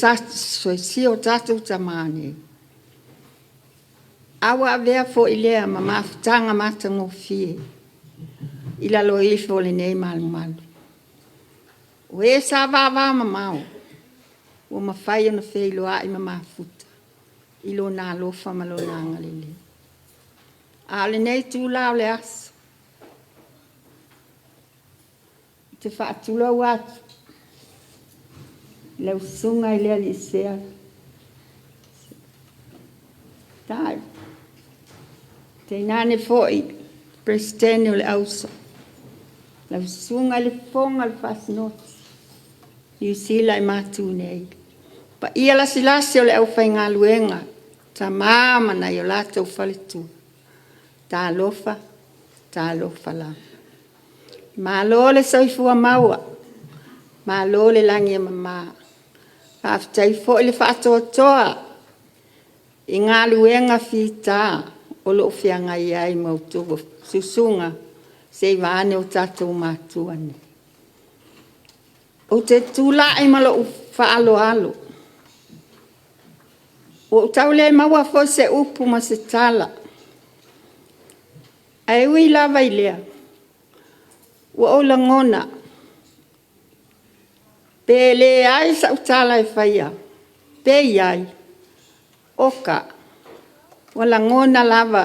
si o tatou tama nei, a ua avea foi lea ma mafutaga matagofie i lalo ifo o lenei malumalu. O e sa vavamamao ua mafai ona feiloai ma mafuta i Lona alofa ma Lona agalelei. A o lenei itula o le aso, ou te faatulou atu i lau susuga i le Alii Sea, tainane foi Peresetene o le Auso, lau susuga i le Fofoga o le Faasinoti Niu Sila i Matu nei, paia lasilasi o le aufaigaluega, tama ma nai o latou faletua, talofa, talofa lava. Malo le soifua maua, malo le lagi e mama. Faafetai foi le faatoatoa i galuega fita o lo o feagai ai ma outou susuga, se i vaeane o tatou matua nei. Ou te tulai ma lou faaaloalo, ua ou tau le maua foi se upu ma se tala, ae ui lava i lea, ua ou lagona, pe leai sau tala e faia pe i ai, oka, ua lagona lava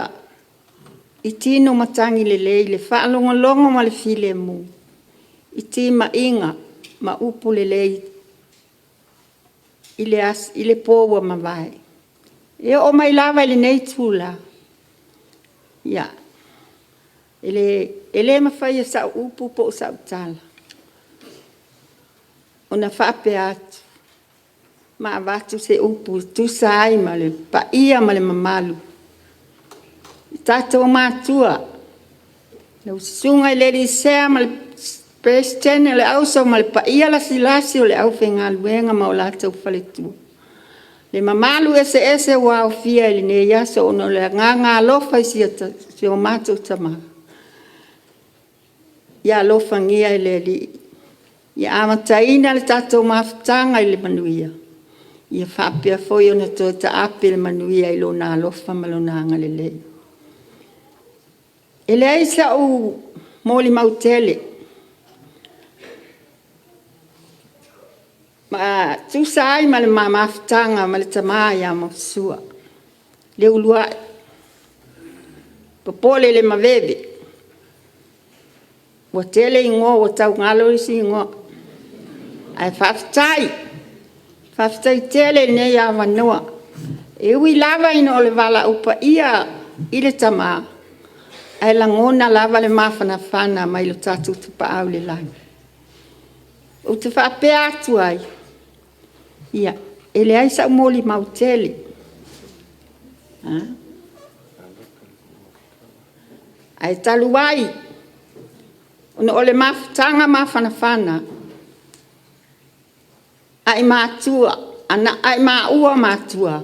i tino matagi lelei le faalogologo ma le filemu i timaiga ma upu lelei i le po ua mavae. E oo mai lava i lenei itula, ia, e le mafai e sau upu po o sau tala ona faapea atu ma avatu se upu e tusa ai ma le paia ma le mamalu i tatou matua, lau Susuga i le Alii Sea ma le Peresetene o le Auso ma le paia lasilasi o le aufaigaluega ma o latou faletua, le mamalu eseese ua aofia i lenei aso ona o le agaga alofa i si o matou Tama. Ia alofagia e le Alii Ia amataina le tatou mafutaga i le manuia, ia faapea foi ona toe taape le manuia i Lona alofa ma Lona agalelei. E leai sa'u molimau tele ma tusa ai ma le ma mafutaga ma le tama ia Maposua, le uluai popole i le maveve, ua tele igoa ua tau galo isi igoa. Ae faafetai, faafetai tele i lenei avanoa. E ui lava ina o le valaau paia i le tama, ae lagona lava le mafanafana mai lo tatou Tapaau i le lagi. Ou te faapea atu ai, ia, e leai sau molimau tele, ae talu ai ona o le mafutaga mafanafana a i maua matua,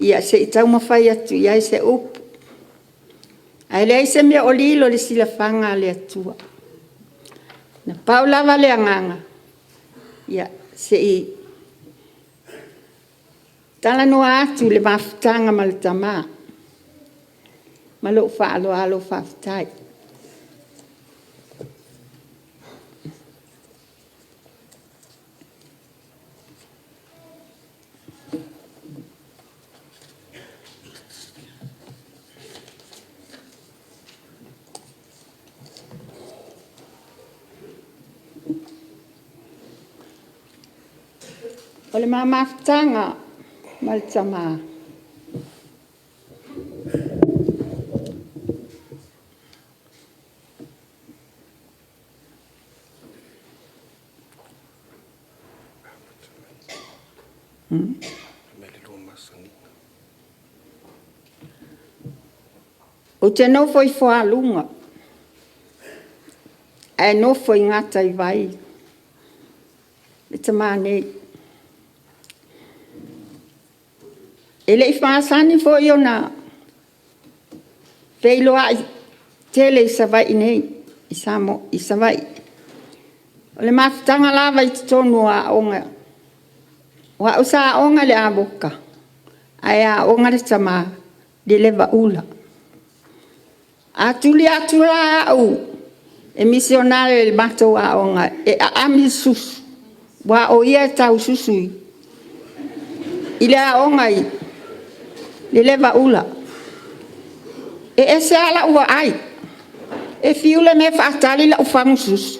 ia se i taumafai atu i ai se upu. Ae leai se mea o lilo i le silafaga a le Atua. Na pau lava le agaga, ia se i talanoa atu i le mafutaga ma le tama. Ma lou faaaloalo faafetai. O le ma mafutaga ma le tama, ou te nofo i Foaluga ae nofo i Gataivai le tama nei. E le i masani foi ona feiloai tele i Savaii nei, i Samoa i Savaii. O le mafutaga lava i totonu o aoga, o au sa aoga i le Avoka, ae aoga le tama i le Levaula. A tuli atu la au e misionare i le matou aoga e aami le susu, aua o ia e taususu i le aoga i le Levaula. E ese lava lau vaai, e fiu le mea e faatali lau fagu susu,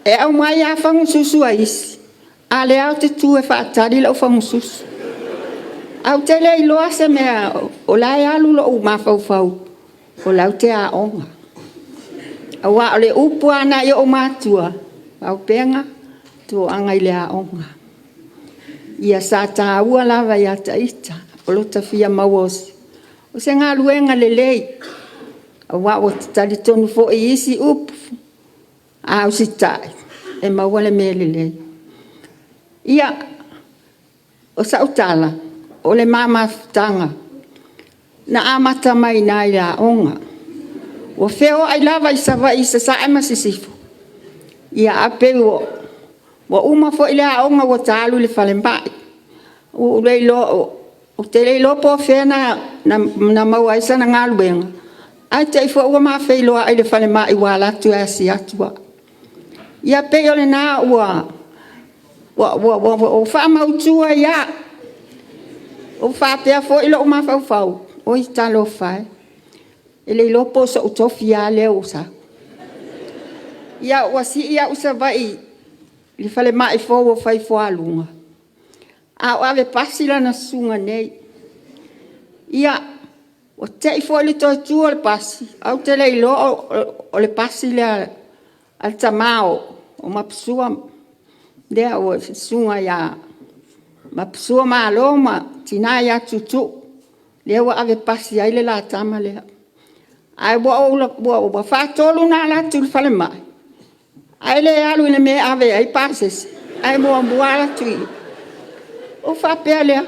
e aumai lava fagu susu a isi, a o lea ou te tu e faatali lau fagu susu. Ae ou te le iloa se mea, o la e alu lou mafaufau o la ou te aoga. Aua o le upu lava nai ou matua, “Auupega, toaga i le aoga.” Ia sa taua lava ia te ita o lo o fia maua o se galuega lelei, aua ou te talitonu foi i isi upu, a usitai e maua le mea lelei. Ia, o sau tala, o le ma mafutaga na amata mai i ina i le aoga. Ua feoai lava i Savaii, i Sasae ma Sisifo, ae pei ua uma foi le aoga ua ta alu i le falemai. Ua ou le iloa, ou te le iloa po o fea na maua ai sana galuega, ae te i foi ua ma feiloai i le falemai ua alu atu e asi atu au. Ia pei o lena ua ou faamautu ai lava, ua faapea foi lou mafaufau, oi talofa e, e le iloa po o so'u tofi lava lea ua sau. Ia ua sii au i Savaii i le falemai fou ua fai i Falua, a o ave pasi lana susuga nei. Ia, ua te i foi le toe tu o le pasi, ae ou te le iloa o le pasi lea a le tama o Maposua lea ua susuga ia Maposua Malo ma le tina ia Tuutuu, lea ua ave pasi ai le la tama lea. Ae ua faatolu ona alu atu i le falemai, ae le alu i le mea e ave ai pasese, ae muamua alu atu i... Ona ou faapea lea,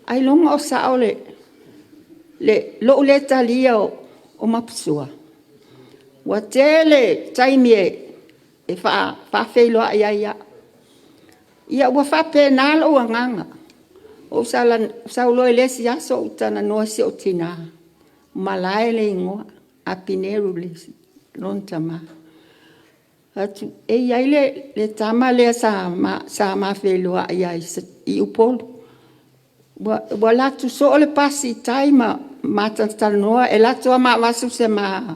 ailoga o sao lou le talia o Maposua? Ua tele taimi e faafeiloai ai au. Ia ua faapena lou agaga. Ou sau loa i le isi aso ou talanoa i si ou tina, Malae le igoa, Apineru lona tama. Fai atu, e i ai le tama lea sa ma feiloai ai i Upolu. Ua alu atu soo le pasi i tai ma ma talatalanoa, e alu atu lava ma avatu se ma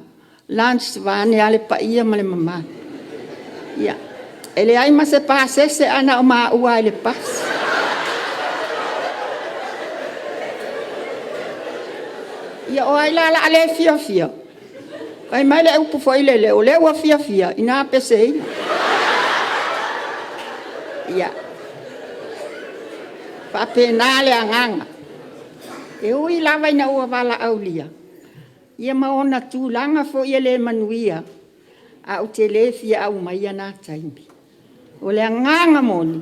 lunch vaeane lava le paia ma le mamalu. Ia, e leai ma se pasese ae na o maua lava i le pasi. Ia o ai la o le a le fiafia? Fai mai le upu foi lele, o lea ua fiafia, ina peseina. Ia, faapena le agaga. E ui lava ina ua valaaulia, ia ma ona tulaga foi e le manuia, ae ou te le fia aumaia na taimi. O le agaga moni,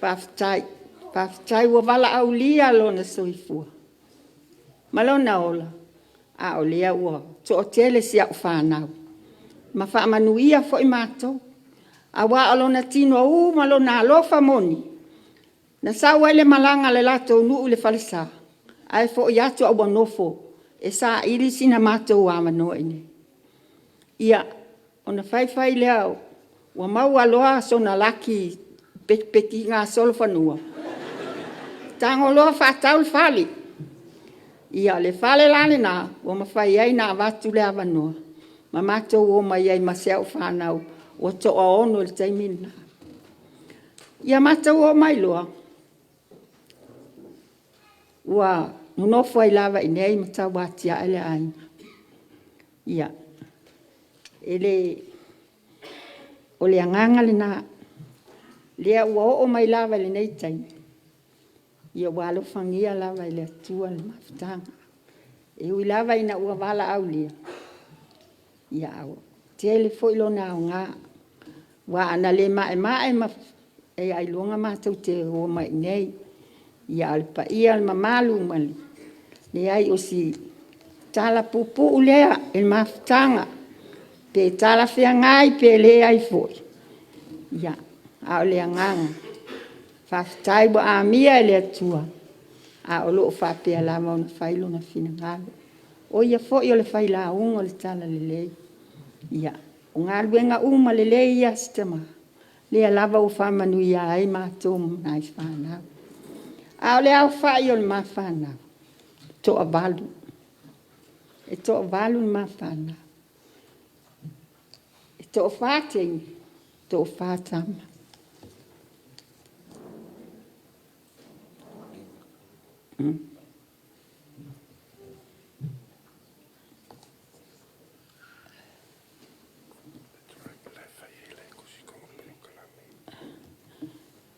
faafetai, faafetai ua valaaulia lona soifua ma lona ola, a o lea ua toatele si au fanau ma faamanuia foi matou, aua o lona tinou ma lona alofa moni, na sau ai le malaga a le latou nuu i le falesa, ae foi atu a ua nofo e saili sina matou avanoa i inei. Ia, ona fai fai lea ua maua loa sona laki petipetiga solofanua, tago loa faatau le fale. Ia, o le fale la lena ua mafai ai ona avatu le avanoa ma matou omai ai ma si au fanau ua toaono i le taimi lena. Ia matou omai loa ua nonofo ai lava i inei ma tau atiae le aiga. Ia, e le o le agaga lena, lea ua oo mai lava i lenei taimi, ia ua alofagia lava e le Atua le mafutaga. E ui lava ina ua valaaulia, ia ae ua tele foi lona aoga, aua ana le maemae ma ailoga matou te o mai i inei. Ia a o le paia ma le mamalu, leai o si tala puupuu lea i le mafutaga, pe talafeagai pe leai foi, ia, a o le agaga, faafetai ua amia e le Atua, a o lo o faapea lava ona fai Lona finagalo. O Ia foi o le failauga o le talalelei. Ia, o galuega uma lelei ia a si tama, lea lava ua faamanuia ai matou ma nai fanau. A o le aofai o le ma fanau, e toavalu. E toavalu le ma fanau. E toafa teine, toafa tama.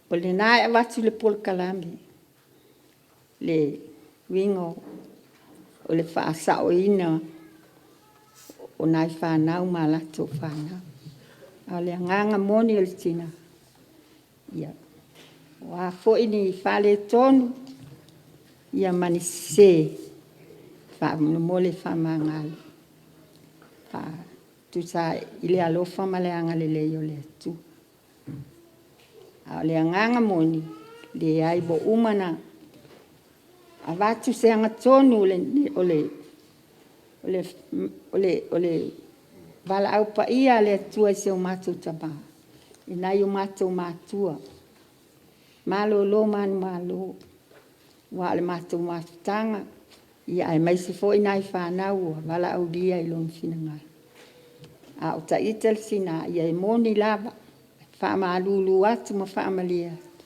O lena e avatu le polokalame, le uiga o le faasaoina o nai fanau ma latou fanau. A o le agaga moni o le tina, ia, o a foi ni faaletonu ia ma ni sese, faamolemole faamagalo tusa i le alofa ma le agalelei o le Atua. A o le agaga moni, leai ua uma ona avatu se agatonu o le valaau paia a le Atua i si o matou tama i nai o matou matua, malolo manumalo, aua o le matou mafutaga, aemaise foi nai fanau ua valaaulia i lona finagalo. A o ita le sina, ia e moni lava, e faamalulu atu ma faamalie atu,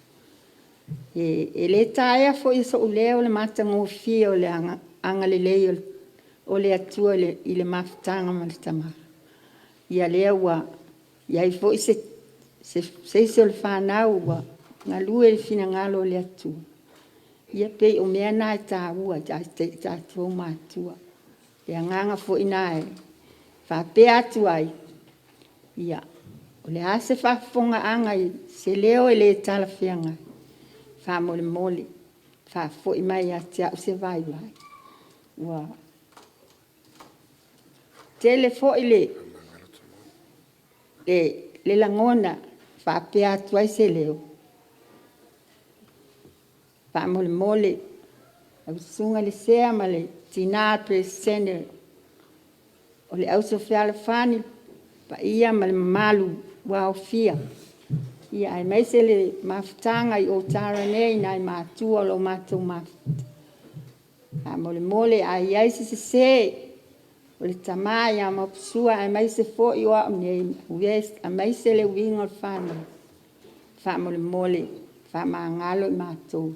e le taea foi e sou leo le matagofie o le agalelei o le Atua i le mafutaga ma le tama. Ia lea ua i ai foi se isi o le fanau ua galue i le finagalo o le Atua, ia pei o mea na e taua ia te i tatou matua. O le agaga foi lena e faapea atu ai, ia, o le a se faafofogaaga i se leo e le talafeagai, faamolemole faafoi mai ia te au se vaivai ua Tele foi le lagona faapea atu ai se leo, faamolemole lau susuga i le Sea ma le tina Peresetene o le Auso Fealofani, paia ma le mamalu ua aofia, aemaise le mafutaga i Otara nei nai matua o lo o matou mafuta. Faamolemole a i ai se sese o le tama ia Maposua aemaise foi o au nei, aemaise le uiga o le fanau, faamolemole faamagalo i matou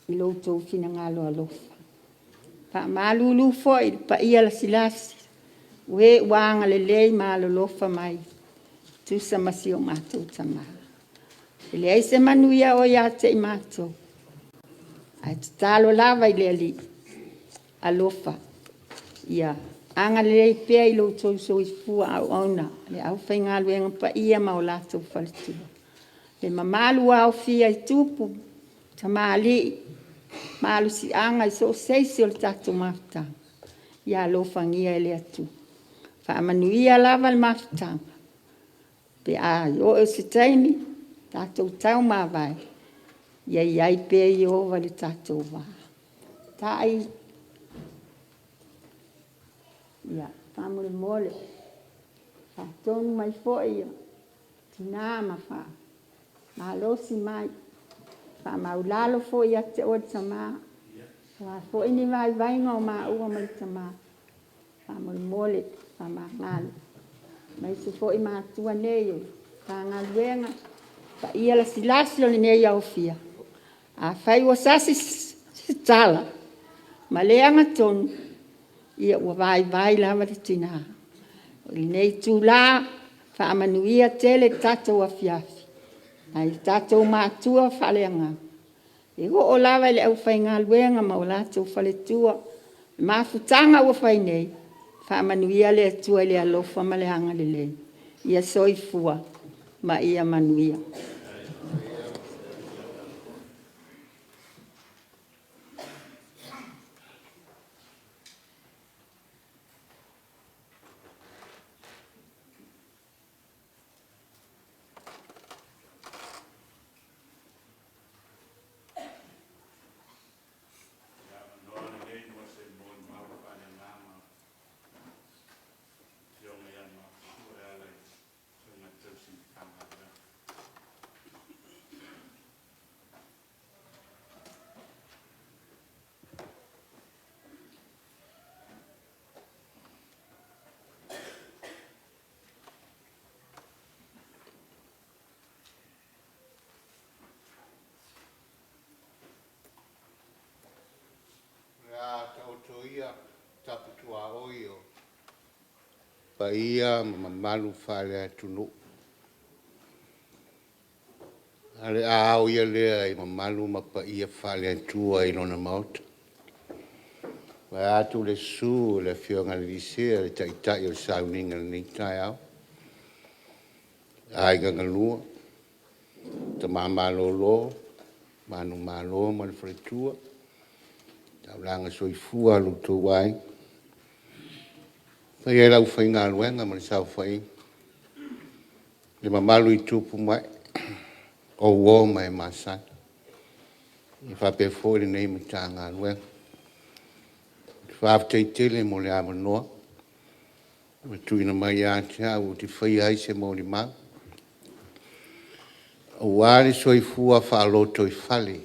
i lo outou finagalo alofa. E faamalulu foi i le paia lasilasi o e ua agalelei ma alolofa mai e tusa ma si o matou tama. E leai se manuia o ia te i matou, ae tatalo lava i le Alii alofa ia agalelei pea i lo outou soifua auauna, le aufaigaluega paia ma o latou faletua. Le mamalu ua aofia i tupu, tamalii, malosiaga i so o se isi o le tatou mafutaga, ia alofagia e le Atua. Faamanuia lava le mafutaga pe a oo i se taimi tatou taumavae, ia i ai pea Ieova i le tatou va. Tai, ia, faamolemole, faatonu mai foi tina ma faamalosi mai, faamaualalo foi ia te oe le tama, o a foi ni vaivaiga o maua ma le tama, faamolemole, faamagalo. Aemaise foi matua nei o le Matagaluega, paia lasilasi o lenei aofia, afai ua sasi se tala ma le gatonu, ia ua vaivai lava le tina. O lenei itula, faamanuia tele le tatou afiafi nai o tatou matua faaleagaga, e oo lava i le aufaigaluega ma o latou faletua, mafutaga ua fai nei, faamanuia le Atua i le alofa ma le agalelei. Ia soifua ma ia manuia. O le a taoto ia taputuaoi o paia ma mamalu faale-atunuu, a o le a ao ia lea i mamalu ma paia faale-Atua i lona Maota, vaeatu le susu o le Afioga i le alii Sea, le Taitai o le sauniga i lenei taeao, Aiga na Lua, Tama Malolo, Manumalo ma le faletua, taulaga soifua lo outou aiga, le paia i le aufaigaluega ma le saofaiga, le mamalu i tupu ma ee, o uo ma e masani, e faapea foi lenei Matagaluega. Faafetai tele mo le avanoa ua tuuina mai ia te au ou te faia ai se molimau, aua le soifua faalotoifale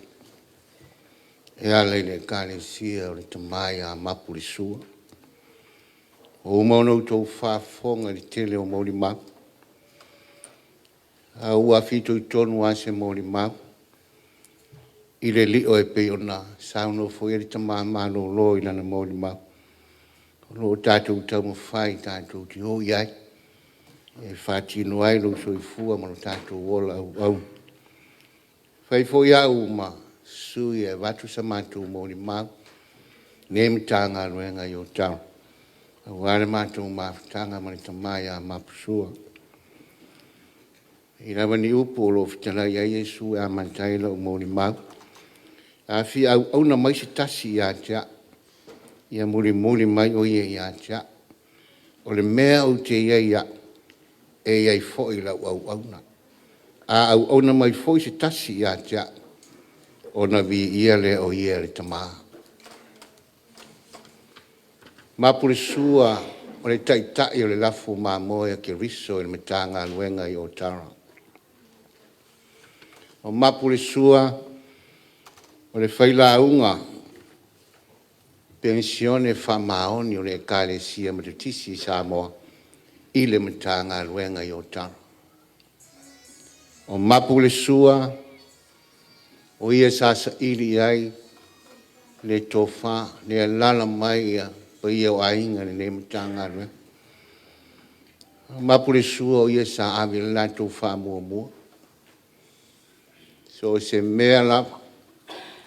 e ala i le Ekalesia o le Tama ia Mapu i le Sua. Ua uma ona outou faafofoga i le tele o molimau, a ua fitoitonu lava se molimau i le lio e pei ona saunoa foi i ai le tama malolo i lana molimau, o lo o tatou taumafai tatou te o i ai e faatino ai lou soifua ma lo tatou ola auauna. E fai foi au ma sui e avatu sa matou molimau i lenei Matagaluega i Otahuhu aua le matou mafutaga ma le tama ia Maposua. E leai lava ni upu o lo o fetalai ai Iesu e amata ai lau molimau. A fia auauna mai se tasi ia te au, Ia mulimuli mai o ia ia te a'u. O le mea ou te i ai a'u, e i ai foi lau auauna. A auauna mai foi se tasi ia te a'u, ona viia lea o ia e le Tama. Mapu le sua o le Taitai o le lafu mamoe a Keriso i le Matagaluega i Otara. O mapu le sua o le failauga penisione faamaoni o le Ekalesia Metotisi i Samoa i le Matagaluega i Otara. O mapu le sua o ia sa saili i ai le tofa le alaala mai paia o aiga i lenei Matagaluega. O mapu le sua o ia sa ave i ai le latou faamuamua. So o se mea lava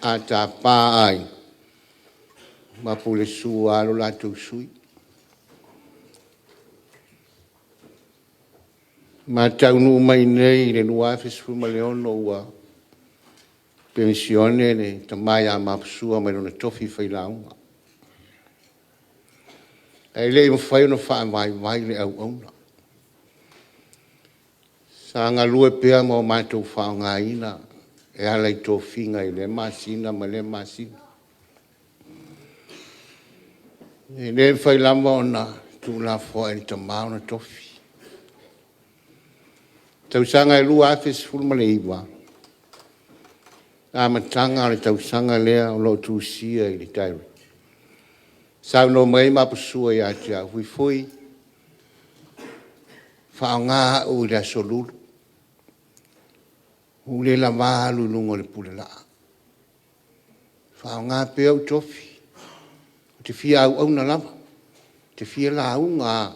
a tapa ai, mapu le sua lava lo latou sui. Ma taunuu mai nei i le 2016 ua penisione le tama ia Maposua mai lona tofi failauga, ae le i mafai ona faavaivai le auauna. Sa galue pea ma o matou faaaogaina e ala i tofiga i lea masina ma lea masina. E le mafai lava ona tuulafoai e le tama ona tofi. Tausaga e 2019, amataga o le tausaga lea o lo o tusia i le diary, saunoa mai ai Maposua ia te au, “Fuifui, faaaoga au i le Aso Lulu, ua ou le lava alu i luga o le Pulelaa. Faaaoga pea ou tofi, ou te fia auauna lava, ou te fia lauga lava,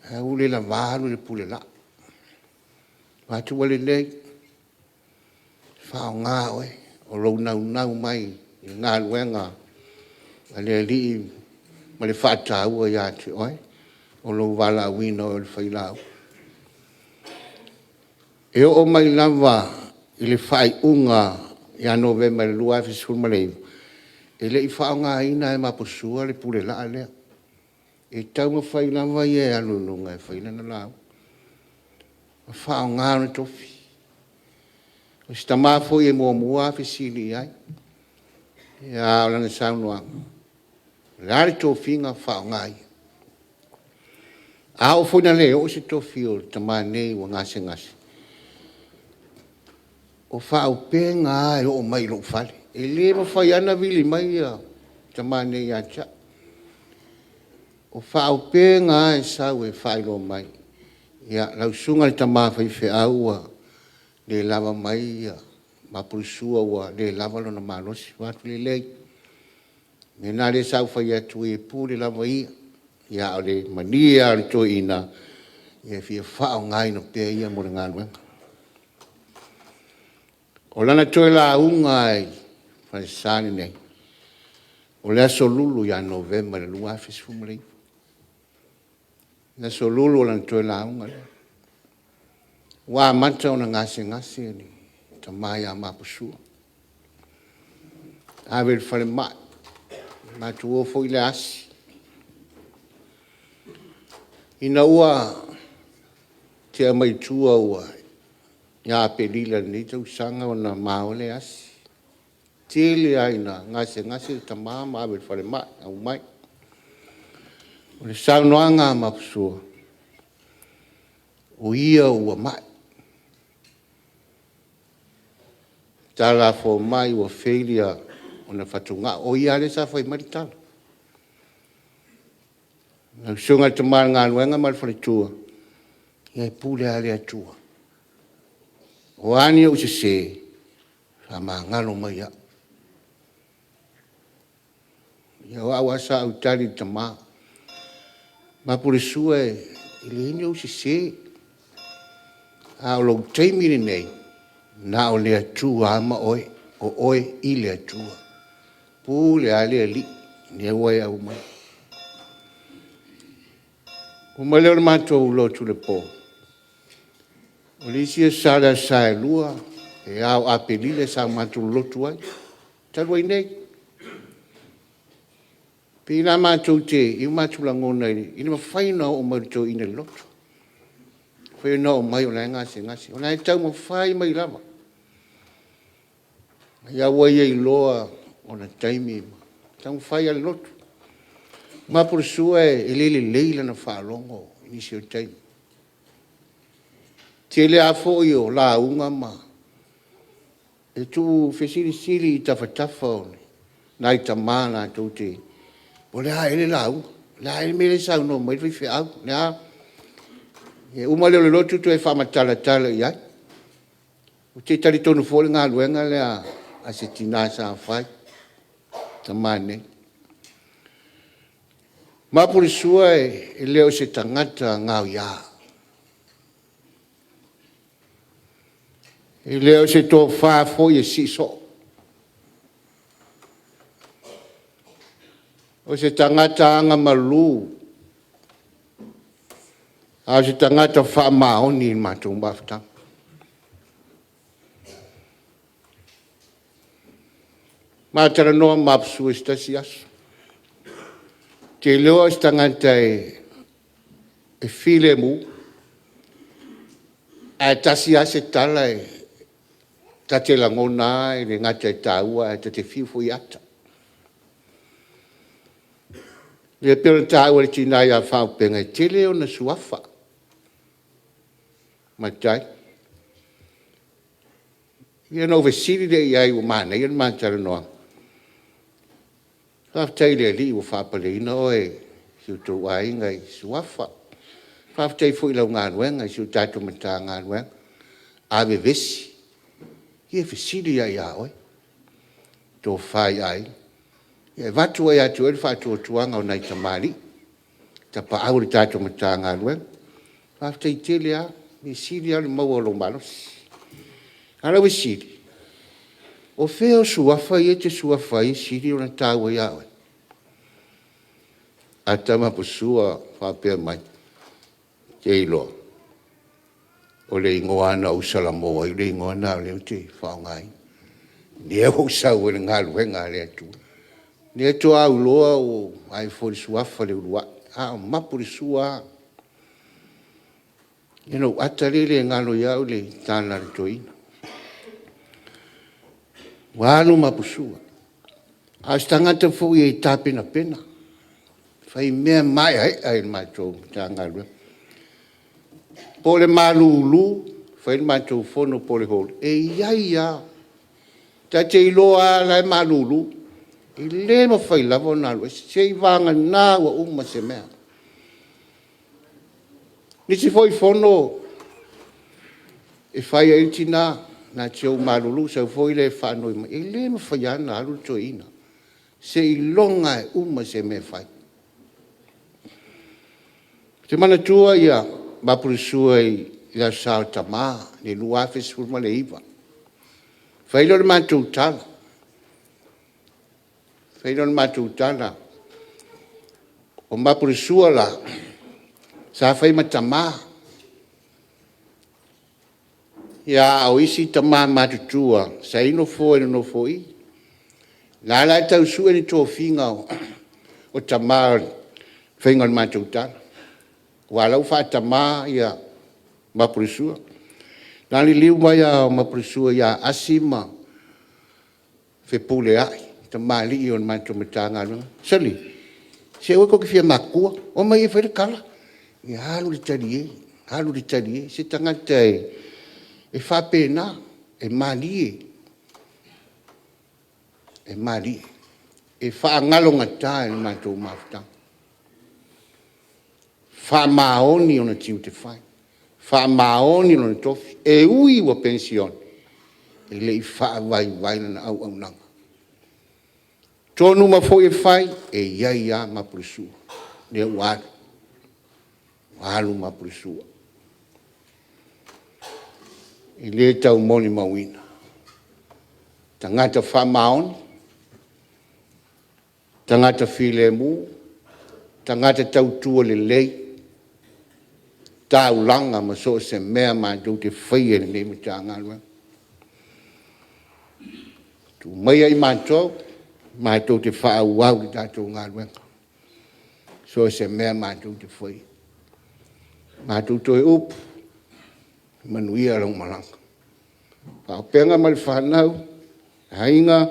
ae ua ou le lava alu i le Pulelaa.” Ou fai atu, “Ua lelei, faaaoga oe, o lou naunau mai i le galuega a le Alii ma le faataua ia te oe, o lou valaauina oe o le failauga.” E oo mai lava i le faaiuga ia Novema i le 2019, e le i faaaogaina lava e Maposua le Pulelaa lea. E taumafai lava ia e alu i luga e fai lana lauga ma faaaoga lona tofi. O si tama foi e muamua lava fesili i ai, a o lana saunoaga, o le a le tofiga, faaaoga ia. A oo foi ina le oo se tofi o le tama nei ua gasegase, o faaupega lava e oo mai i lou fale. E le mafai lava ona vili mai le tama nei ia te au. O faaupega lava e sau e faailoa mai, ia, lau susuga i le tama faifeau ua le lava mai Maposua ua le lava lona malosi. Ou fai atu, lelei, o le mea lena lea sa ou fai atu ai e pule lava ia, a o le malie lava o le toeaina, e fia faaaogaina pea ia mo le galuega. O lana toe lauga i falesa nei, o le Aso Lulu ia Novema i le 2019. O le Aso Lulu o lana toe lauga lea. Ua amata ona gasegase le tama ia Maposua, ave i le falemai, matou o foi lea asi. Ina ua tea mai tua ia Aperila i lenei tausaga ona ma o lea asi. Tele lava ina gasegase le tama ma ave i le falemai, aumai. O le saunoaga a Maposua, o ia ua mai. Tala a fomai ua failure ona fatugao. O ia lava lea sa fai mai le tala. Lau susuga i le tama o le galuega ma le faletua, ia e pule lava le Atua. O a ni ou sese, faamagalo mai au. Ia o au lava sa ou tali i le tama, Maposua e leai ni ou sese, a o lou taimi lenei, na o le Atua lava ma oe, o oe i le Atua. Pule lava le Alii i lea ua e aumaia. Ona oo mai lea o le matou lotu i Lepo, o le isi aso Sa o le Aso Sa e 2, e ao Aperila sa matou lotu ai, talu ai nei. Pei la matou te i ai o matou lagona i le mafai ona oo mai o le toeaina i le lotu, mafai ona oo mai o la e gasegase, o la e taumafai mai lava, a ua ia iloa ona taimi ma taumafai lava i le lotu. Mapu o le sua e le lelei lana faalogo i nisi o taimi. E tele lava foi o lauga ma e tuufesilisili i tafatafa o nai tama latou te… Po o le a ea le lauga, o le a ea le mea lea e saunoa mai ai le faifeau, o le a? Ia uma lea o le lotu toe faamatalatala i ai. Ou te talitonu foi o le galuega lea a se tina sa fai, le tama nei. Mapu o le sua e le o se tagata gaoia, e le o se tofa foi e sii soo, o se tagata agamalu, a o se tagata faamaoni i le matou mafutaga. Ma talanoa ma Maposua i se tasi aso, ou te iloa o se tagata e filemu, ae tasi lava se tala ta te lagona lava e le gata e taua ae ta te fiu foi e ata. E pei ona taua e le tina ia Faalupega, e tele ona suafa, Matai. Ia ona ou fesili lea i ai ua manaia le ma talanoaga, faafetai i le Alii ua faapaleina oe i si o outou aiga i Suafa. Faafetai foi i lau galuega i si a tatou Matagaluega. A vevesi, ia e fesili lava ia oe, le tofa i aiga. E avatu ai ia te oe le faatuatuaga o nai tamalii, tapaau o le tatou Matagaluega. Faafetai tele lava, mea sili lava le maua o lou malosi. A o lau fesili, o fea o Suafa ia e te suafa ai e sili ona taua ia oe? Ata Maposua o faapea mai, ou te iloa o le igoa lava na ou salamo ai o le igoa lena o lea ou te faaaogaina, lea ua ou sau ai i le galuega a le Atua. O lea faatoa ou iloa ua i le suafa o Leuluai, a o mapu i le sua lava. Ia ona ou ata lea e le galo ia te au le tala a le toeaina. Ua alu Maposua, a o se tagata foi e tapenapena, fai mea maeaea i le matou Matagaluega. Po o le malulu, fai le matou fono po o le hall, e i ai lava, ta te iloa lava o la e malulu, e le mafai lava ona alu ese, seiavagana ua uma se mea. O nisi foi fono e fai ai le tina na te o malulu, sau foi lea e faanoi mai, e le mafai lava ona alu le toeaina seiloga lava e uma se mea e fai. Ou te manatua Mapu o le sua i le Aso Sa o Tama i le 2019, fai lea o le matou tala, fai lea o le matou tala, o Mapu o le sua la, sa fai ma tama, a o isi tama matutua sa i ai nofoa i le Nofoai. O la e la e tau sue ni tofiga o tama o le faiga o le matou tala, aua o la e ua faatama Mapu o le sua. Na liliu mai lava o Mapu o le sua ia Asi ma Fepuleai tamalii o le matou Matagaluega, sole, se aua tou te fia matutua, omai e fai le tala. Ia alu i le talie, alu i le talie, se tagata e faapena, e malie, e malie, e faagalogata i le matou mafutaga, faamaoni ona tiute fai, faamaoni lona tofi. E ui ua penisione, e le i faavaivai lana auaunaga. O tonu uma foi e fai, e i ai lava Mapu o le sua, lea ua alu, ua alu Mapu o le sua. E le tau molimauina, tagata faamaoni, tagata filemu, tagata tautua lelei, taulaga ma so o se mea matou te faia i lenei Matagaluega. Tuu maia i matou matou te faaauau le tatou galuega. So o se mea matou te faia. Matou toe upu, manuia lau malaga. Faaauupega ma le fanau, aiga,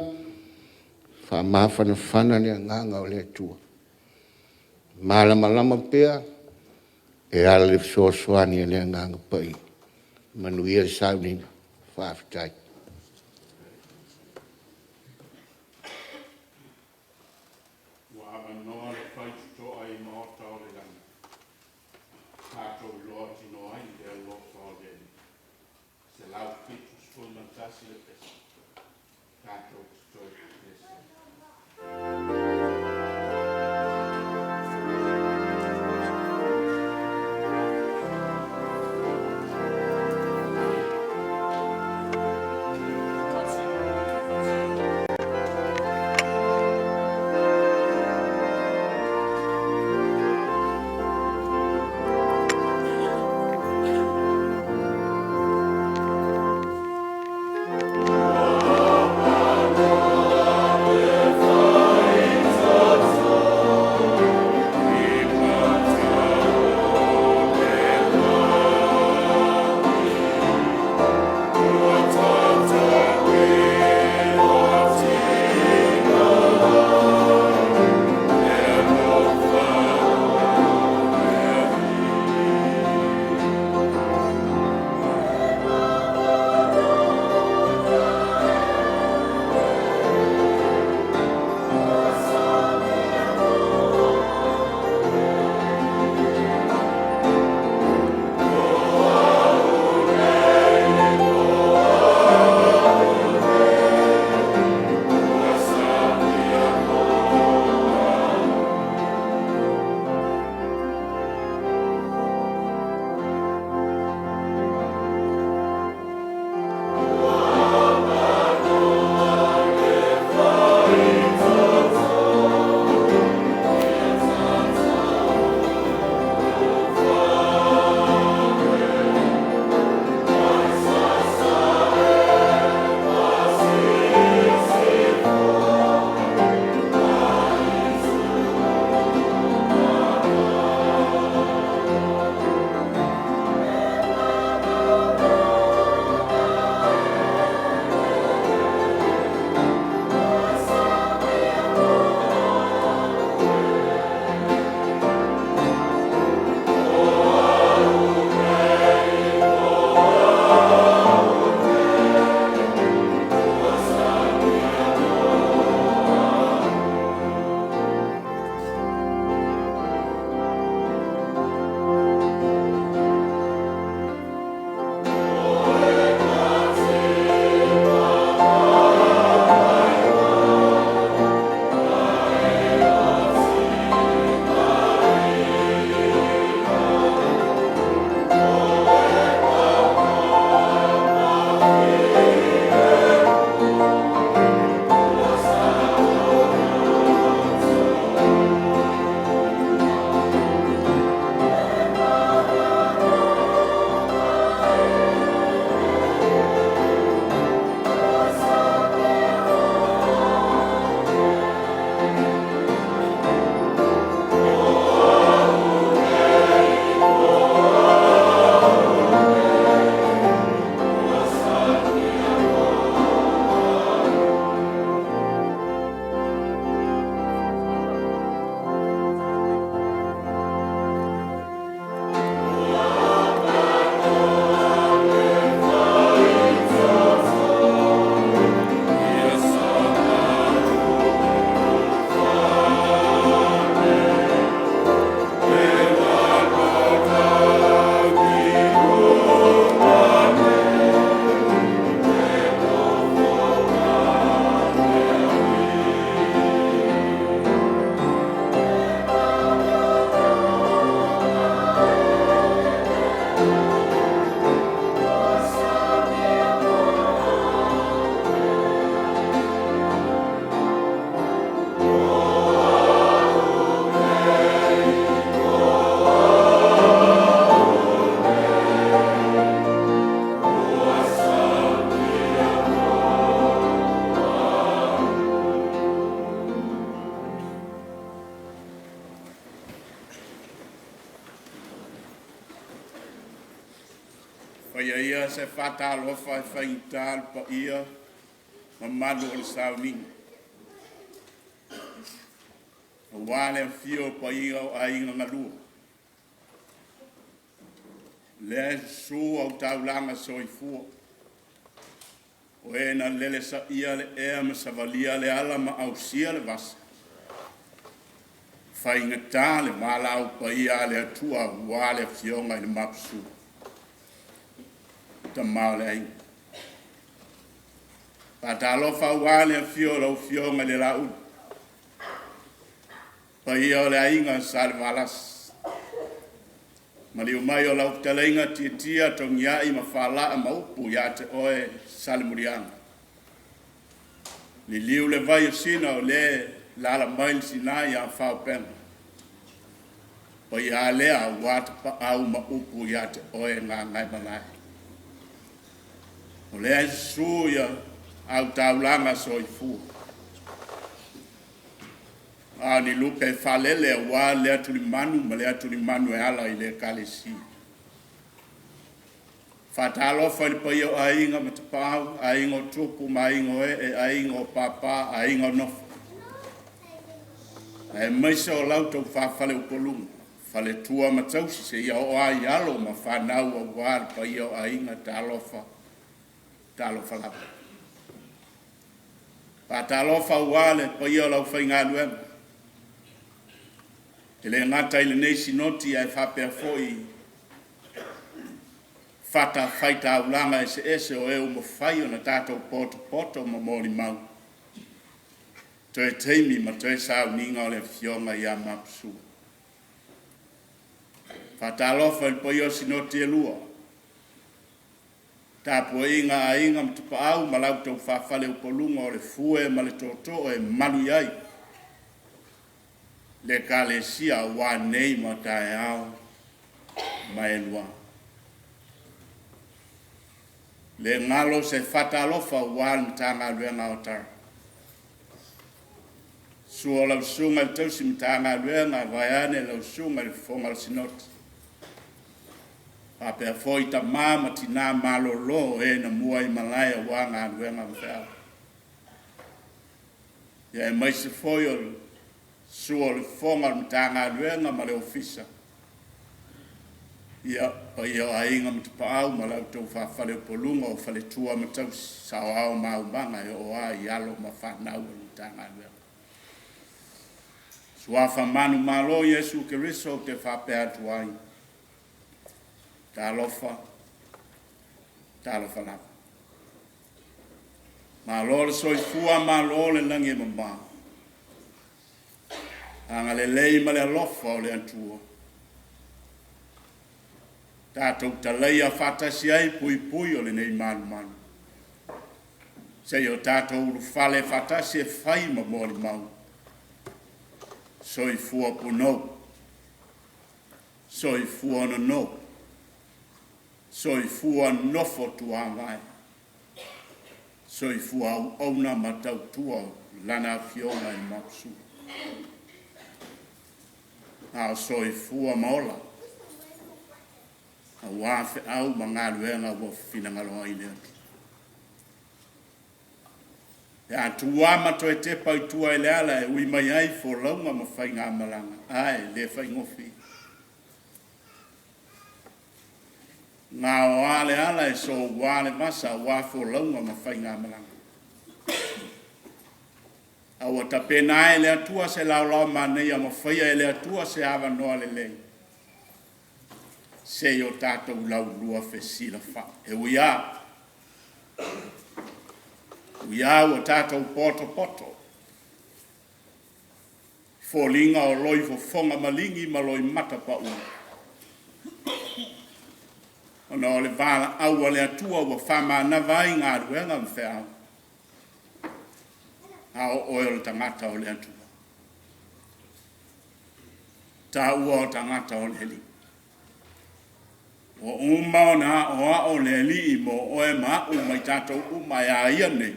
faamafanafana le agaga o le Atua. Malamalama pea e ala i le fesoasoani a le Agaga Paia. Manuia le sauniga. Faafetai. Ua avanoa le faitotoa i maota o le lagi, tatou iloa tino ai le alofa o le Alii. 171 le pese, tatou te toe pepesi ai. Faia ia se faatalofa e faigata le paia mamalu o le sauniga. Aua le afio o paia o aiga galua. Lea e susu au taulaga soifua. O e na lele saia le ea ma savalia le ala ma ausia le vasa. Faigata le valaau paia a le Atua aua le afioga i le Maposua. Tama o le aiga. Faatalofa aua le afio o lau afioga i le Laulu. Paia o le aiga Salevalasi. Maliu mai o lau fetalaiga Tiatia Togiai ma Falaa ma upu ia te oe Salemuliaga. Liliu le vai o Sina o le lala mai le sina ia Faupega. Paia lea aua tapaau ma upu ia te oe Gagaemalae. O lea e susu ia au taulaga soifua. A o ni lupe faalele aua lea tulimanu ma lea tulimanu e ala i le Ekalesia. Faatalofa i le paia o aiga ma tapaau, aiga o tupu ma aiga o ee, aiga o papa, aiga o nofo. Aemaise o lau taufa faleupoluga, faletua ma tausi seia oo lava i alo ma fanau aua le paia o aiga, talofa, talofa lava. Faatalofa aua le paia o le aufaigaluega, e le gata i lenei sinoti ae faapea foi fatafaitaulaga eseese o e ua mafai ona tatou potopoto ma molimau, toe taimi ma toe sauniga o le afioga ia Maposua. Faatalofa i le paia o sinoti e lua, tapuaiga a aiga ma tapaau ma lau taufa faleupoluga o le fue ma le tootoo e malu i ai le Ekalesia aua nei ma taeao ma e lua. Le galo se faatalofa aua le Matagaluega a Otara. Sua o lau susuga i le tausi Matagaluega, vaeane lau susuga i le Fofoga o le Sinoti. Faapea foi tama ma tina malolo o e na mua i malae aua galuega ma feau. Ia aemaise foi o le sua o le Fofoga o le Matagaluega ma le Ofisa. Ia, paia o aiga ma tapaau ma lau tou faleupoluga o faletua ma tausi, saoao ma aumaga e oo lava i alo ma fanau o le Matagaluega. Suafa manumalo Iesu Keriso ou te faapea atu ai, talofa, talofa lava. Malo le soifua, malo le lagi e mama. Agalelei ma le alofa o le Atua. Tatou talaia faatasi ai puipui o lenei malumalu. Seia o tatou ulufale faatasi e fai ma molimau. Soifua punou, soifua nono, soifua nofo tuavae, soifua auauna ma tautua lana afioga i le Maposua. A o soifua ma ola, aua feau ma galuega ua finagalo ai le Atua. Pe a tuua ma toe tepa i tua i le ala e ui mai ai folauga ma faigamalaga, ae le faigofie. Gaoa le ala e soua le vasa aua folauga ma faigamalaga. A ua tapena e le Atua se laolao manaia ma faia e le Atua se avanoa lelei, se i o tatou laulua fesilafai. E ui lava, ui lava ua tatou potopoto, foliga o loi fofoga maligi ma loi mata pau, ona o le valaau a le Atua ua faamanava ai galuega ma feau, a o oe o le tagata o le Atua. Taua o tagata o le Alii. Ua uma ona aoao le Alii mo oe ma au mai tatou uma e a ia nei,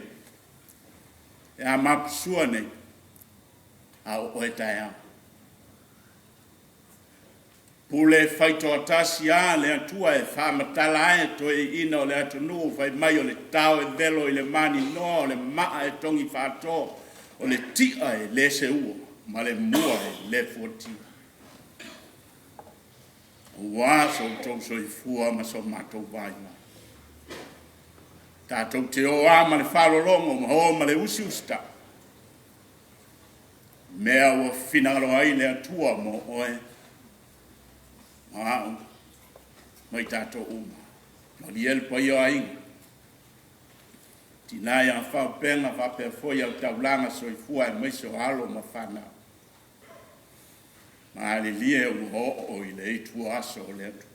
e a mapusua nei, a o oe taeao. Pule faitoatasi a le Atua e faamatala ai toeaiina o le atunuu fai mai o le tao e velo i le maninoa o le maa e togi faatoa o le ti'a e le seua ma le mua e le fuatia. Aua so outou soifua ma so matou vaivai. Tatou te o a ma le faalologo ma o ma le usiusita'i, mea ua finagalo ai le Atua mo oe, ma a'u ma i tatou uma. Malie le paia o aiga, tina ia Faaupega faapea foi au taulaga soifua aemaise o alo ma fanau. Malilie ua oo i le ituaso o le Atua.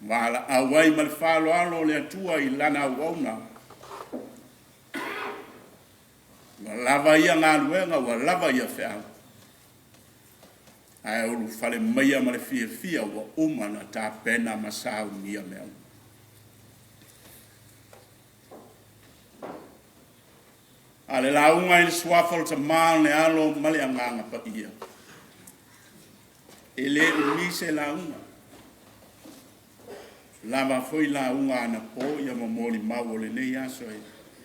Valaau ai ma le faaaloalo le Atua i lana auauna, ua lava ia galuega ua lava ia feau, ae ulufale maia ma le fiafia ua uma ona tapena ma saunia mea uma. A le lauga i le suafa o le Tama o le Alo ma le Agaga Paia, e le umi se lauga, lava foi lauga anapo ia ma molimau o lenei aso e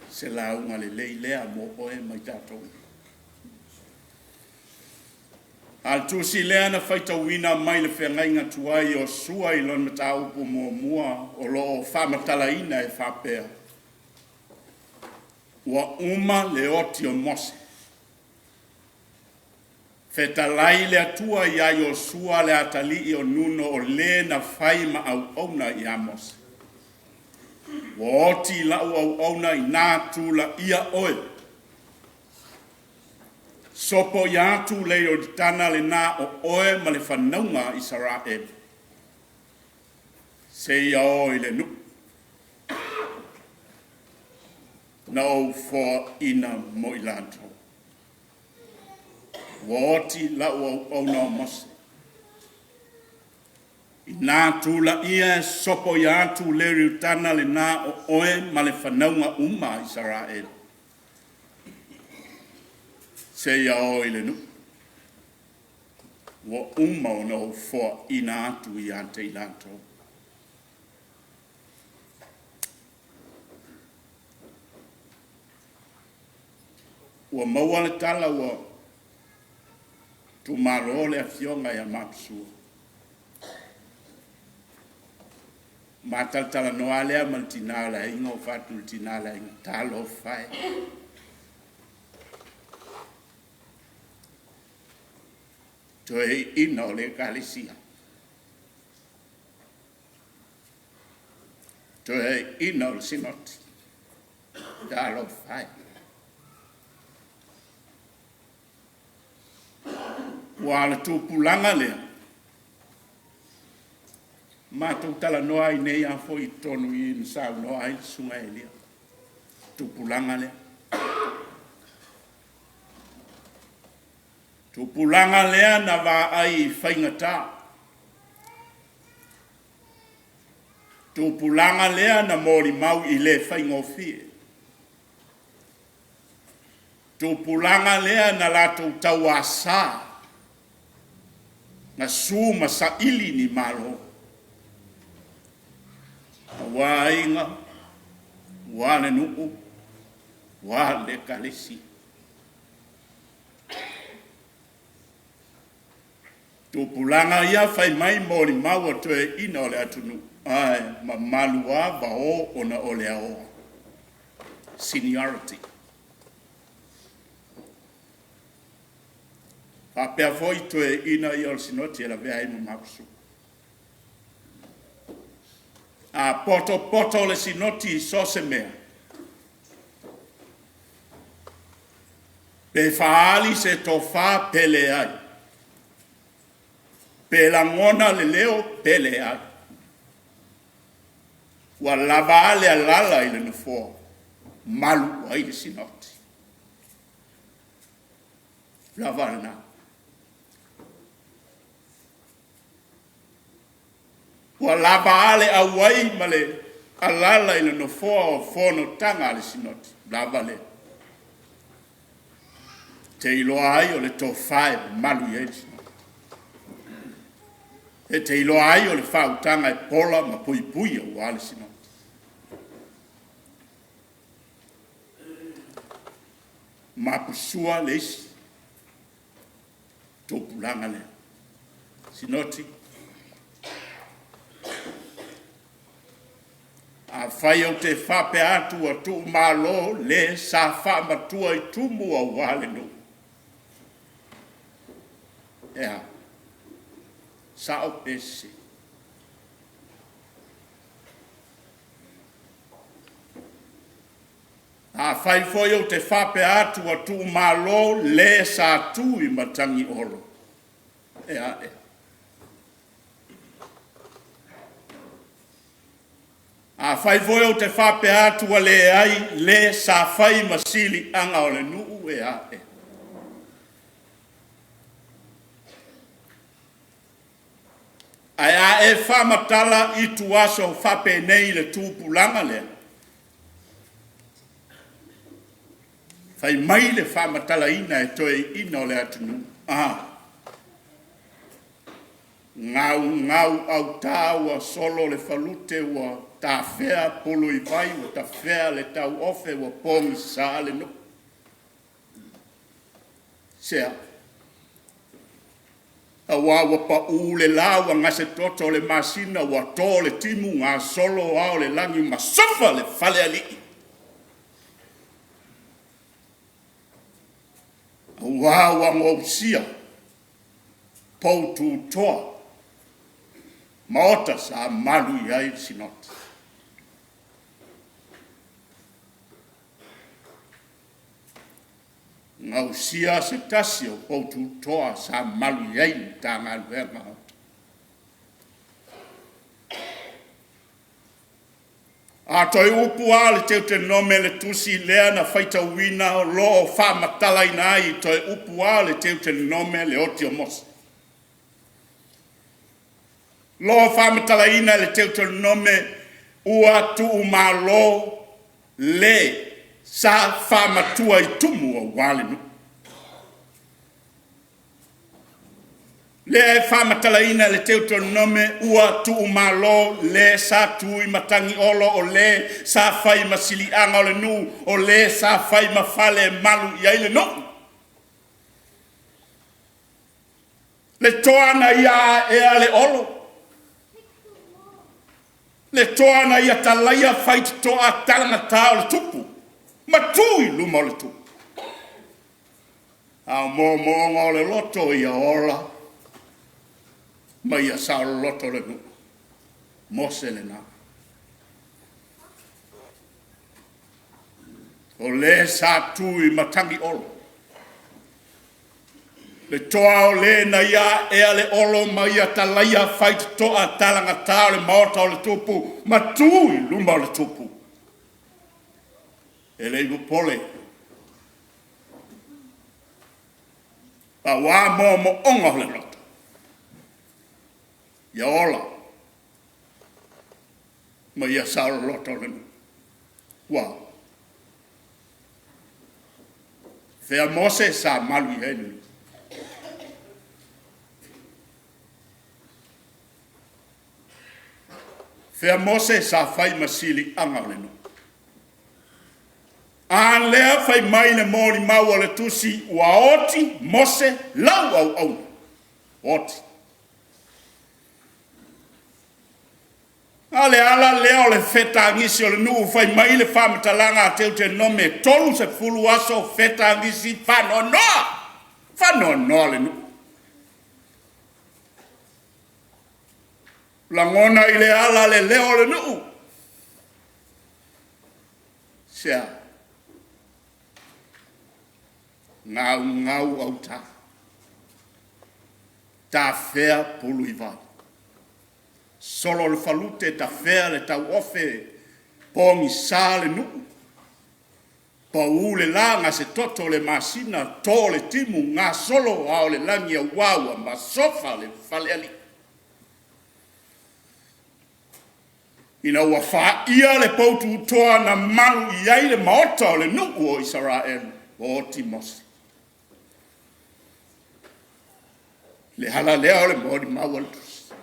se lauga lelei lea mo oe ma i tatou. A le tusi lea na faitauina mai le feagaiga tuai Iosua i lona mataupu muamua o lo o faamatalaina e faapea, ua uma le oti o Mose. Fetalai le Atua iā Iosua le atalii o Nuno o le na fai ma auauna ia Mose. Ua oti lau auauna ina tulaia oe. Sopoia atu le Ioritana lena o oe ma le fanauga a Isaraelu. Seia o i le nuu na ou foaina mo i latou. Ua oti lau auauna o Mose. Ina tulaia e sopoia atu le Ioritana lena o oe ma le fanauga uma a Isaraelu. Seia o i le nuu. Ua uma ona ou foaina atu ia te i latou. Ua maua le tala ua tuumalo le afioga ia Maposua. Matalatalanoa lea ma le tina o le aiga o fatu le tina o le aiga, talofa e. Toeaiina o le ekalesia. Toeaiina o le sinoti. Talofa e. Ua o le tupulaga lea, matou talanoa ai nei a foi i totonu i na saunoa ai le susuga Elia. Tupulaga lea. Tupulaga lea na vaai i faigata. Tupulaga lea na molimau i le faigofie. Tupulaga lea na latou tauasa, na su ma saili ni malo. Aua aiga, aua le nuu, aua le ekalesia. Tupulaga ia fai mai molimau a toeaiina o le atunuu, ae mamalu a vao ona o le aoa. Seniority. Faapea foi toeaiina ia o le sinoti e lavea ai ma Maposua. A poto le sinoti i so o se mea, pe faaali se tofa pe leai, pe lagona le leo pe leai, ua lava a le alala i le nofoa, malu ai le sinoti. Lava lena. Ua lava a le auai ma le alala i le nofoa o fonotaga a le sinoti. Lava lea. Te iloa ai o le tofa e malu i ai le sinoti. E te iloa ai o le faautaga e pola ma puipui auā le Sinoti. Mapusua le isi tupulaga lea. Sinoti, afai ou te faapea atu ua tuumalo le sa faamatua i tumu auā le nuu, e a? Sao pe sese? Afai foi ou te faapea atu ua tuumalo le sa tu i Matagiolo, e a ea? Afai foi ou te faapea atu ua leai le sa fai ma siliaga o le nuu, e a ea? Ae a e faamatala ituaso faapenei i le tupulaga lea, fai mai le faamatalaina e toeaiina o le atunuu, a gaugau autā ua solo le falute ua tafea pulu i vai ua tafea le tauofe ua pogisa le nuu. Sea, auā ua paū le la ua gasetoto le masina ua to le timu gasolo ao o le lagi masofa le falealii. Auā ua gousia poututoa maota sa malu i ai le Sinoti. Gausia se tasi o poututoa sa malu i ai le Matagaluega. A toe upu lava o le Teutonome le tusi lea na faitauina o lo o faamatalaina ai toe upu lava o le Teutonome le oti o Mose. O lo o faamatalaina e le Teutonome ua tuumalo le sa faamatua i tumu aua le nuu. Lea e faamatalaina e le Teutonome ua tuumalo le sa tu i Matagiolo, o le sa fai ma siliaga o le nuu, o le sa fai ma fale e malu i ai le nuu. Le toa na ia aea le olo, le toa na ia talaia faitotoa talagata o le tupu, ma tu i luma o le tupu. A o moomooga o le loto ia ola ma ia saololoto le nuu. Mose lena. O le sa tu i Matagiolo, le toa o le na ia aea le olo ma ia talaia faitotoa talagata o le maota o le tupu ma tu i luma o le tupu. E le i popole, auā moomooga o le loto, ia ola ma ia saololoto le nuu. Ua fea Mose sa malu i ai le nuu. Fea Mose sa fai ma siliaga o le nuu. A lea fai mai le molimau a le tusi ua oti Mose lau auauna. Oti. A o le ala lea o le fetagisi o le nuu fai mai le faamatalaga a Teutonome 30 aso fetagisi faanoanoa, faanoanoa le nuu. Lagona i le ala le leo o le nuu. Sea, gaugau autā, tafea pulu i vai, solo le falute, tafea le tauofe, pogisa le nuu, pau le la, gasetoto le masina, to le timu, gasolo ao o le lagi auā ua masofa le falealii. Ina ua faia le poututoa na malu i ai le maota o le nuu o Isaraelu, ua oti Mose. Le ala lea o le molimau a le tusi.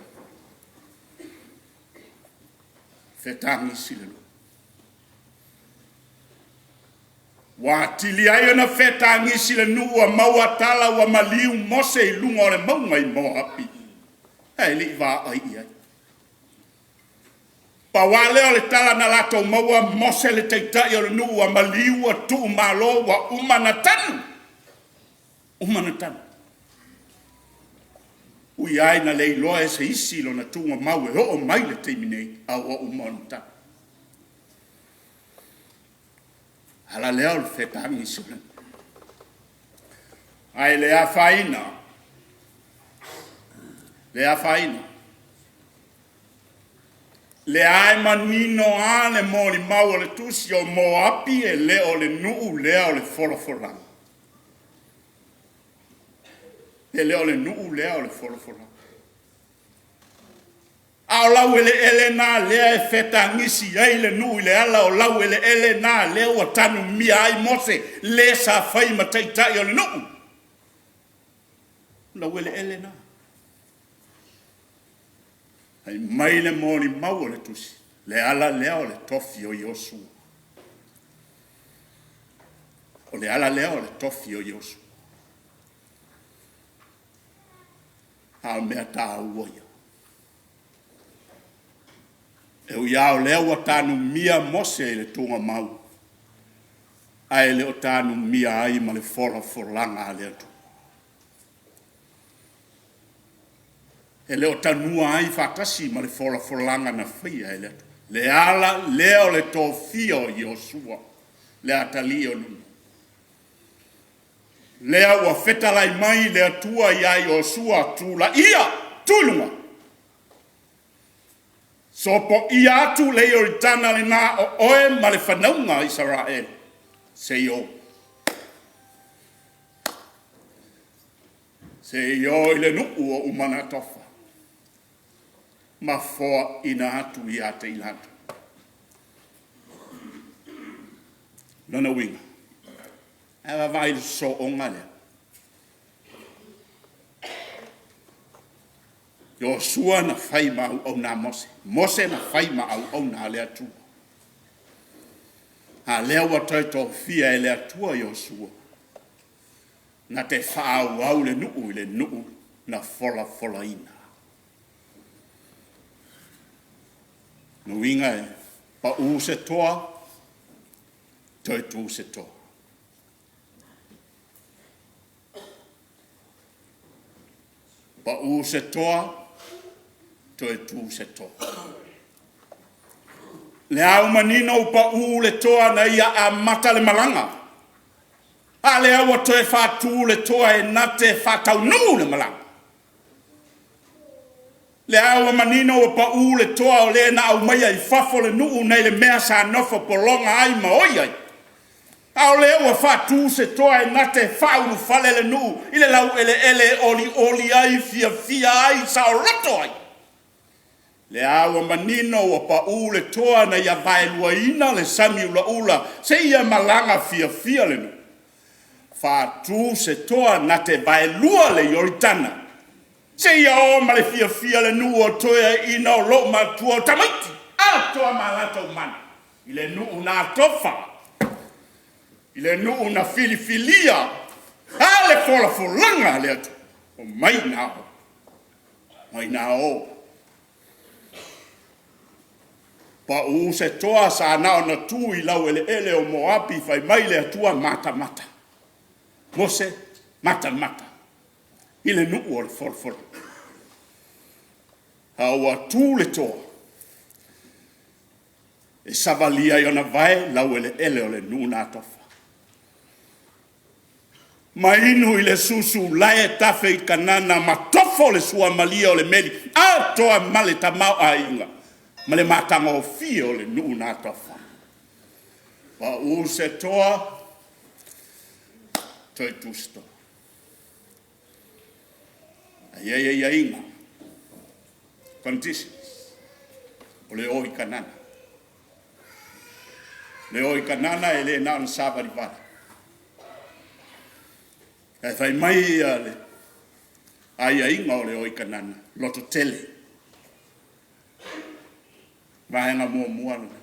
Fetagisi le nuu. Ua atili ai ona fetagisi le nuu ua maua tala ua maliu Mose i luga o le mauga i Moapi, ae le i vaai i ai. Pau lava lea o le tala na latou maua, Mose le taitai o le nuu ua maliu ua tuumalo ua uma ona tanu, uma ona tanu. Ui lava ina le iloa e se isi lona tuugamau e oo mai le taimi nei, a ua uma ona tanu. Ala lea o le fetagisi o le nuu. Ae le afaina, le afaina. Lea e manino lava le molimau o le tusi o Moapi e le o le nuu lea o le folafolaga. E le o le nuu lea o le folafolaga. A o laueleele na lea e fetagisi ai le nuu i le ala o laueleele na lea ua tanumia ai Mose le sa fai ma taitai o le nuu. Laueleele na. Fai mai le molimau o le tusi, le ala lea o le tofi o Iosua. O le ala lea o le tofi o Iosua. A o mea taua ia. E ui lava o lea ua tanumia Mose i le tugamau, ae le o tanumia ai ma le folafolaga a le Atua. E le o tanua ai faatasi ma le folafolaga na faia e le Atua. Le ala lea o le tofia o Iosua, le atalii o Nuna. Lea ua fetalai mai le Atua ia Iosua, tulaia, tu i luga. Sopoia atu le Ioritana lena o oe ma le fanauga a Isaraelu, se i o. Se i o i le nuu o uma na tofa, ma foaina atu ia te i latou. Lona uiga, ae vaavaai i le sosooga lea. Iosua na fai ma auauna a Mose, Mose na fai ma auauna a le Atua. A lea ua toe tofia e le Atua Iosua, na te faaauau le nuu i le nuu na folafolaina. Le uiga e pau se toa, toe tu se toa. Pau se toa, toe tu se toa. Le au manino ua pau le toa na ia amata le malaga, a lea ua toe faatu le toa e na te faataunuu le malaga. Lea ua manino ua pau le toa o le na aumaia i fafo le nuu nai le mea sa nofo pologa ai ma oi ai. A o lea ua faatu se toa e na te faaulufale le nuu i le laueleele e olioli ai, fiafia ai, saoloto ai. Lea ua manino ua pau le toa na ia vaeluaina le sami ulaula seia malaga fiafia le nuu. Faatu se toa na te vaelua le Ioritana seia o ma le fiafia le nuu o toeaiina o lou matua o tamaiti atoa ma latou mana i le nuu na atofa, i le nuu na filifilia a le folafolaga a le Atua. O mai na o, mai na o. Pau se toa sa na ona tu i laueleele o Moapi fai mai le Atua matamata. Mose matamata i le nuu o le folafolaga. A ua tu le toa e savalia i ona vae laueleele o le nuu na atofa. Ma inu i le susulae tafe i Kanana ma tofo le suamalie o le meli atoa ma le tamaoaiga ma le matagofie o le nuu na atofa. Pau se toa, toe tu se toa. Ai ai aiaiga, conditions, o le o i Kanana. Le o i Kanana e le na ona savalivali. Ae fai mai ia le aiaiga o le o i Kanana, loto tele. Vaega muamua lena,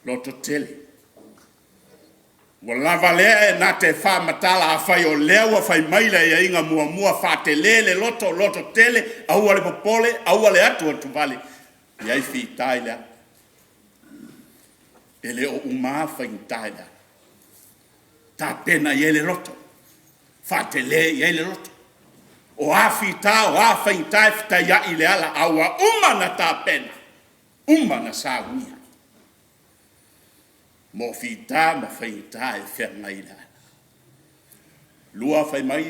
lototele. Ua lava lea e na te faamatala afai o lea ua fai mai le aiaiga muamua, faatele le loto, lototele, aua le popole, aua le atuatuvale, e i ai fita i le ala. E le o uma lava faigata i le ala. Tapena i ai le loto, faatele i ai le loto. O a fita, o a faigata e fetaiai i le ala, a ua uma ona tapena, uma ona saunia mo fita ma faigata e feagai i le ala. Lua, fai mai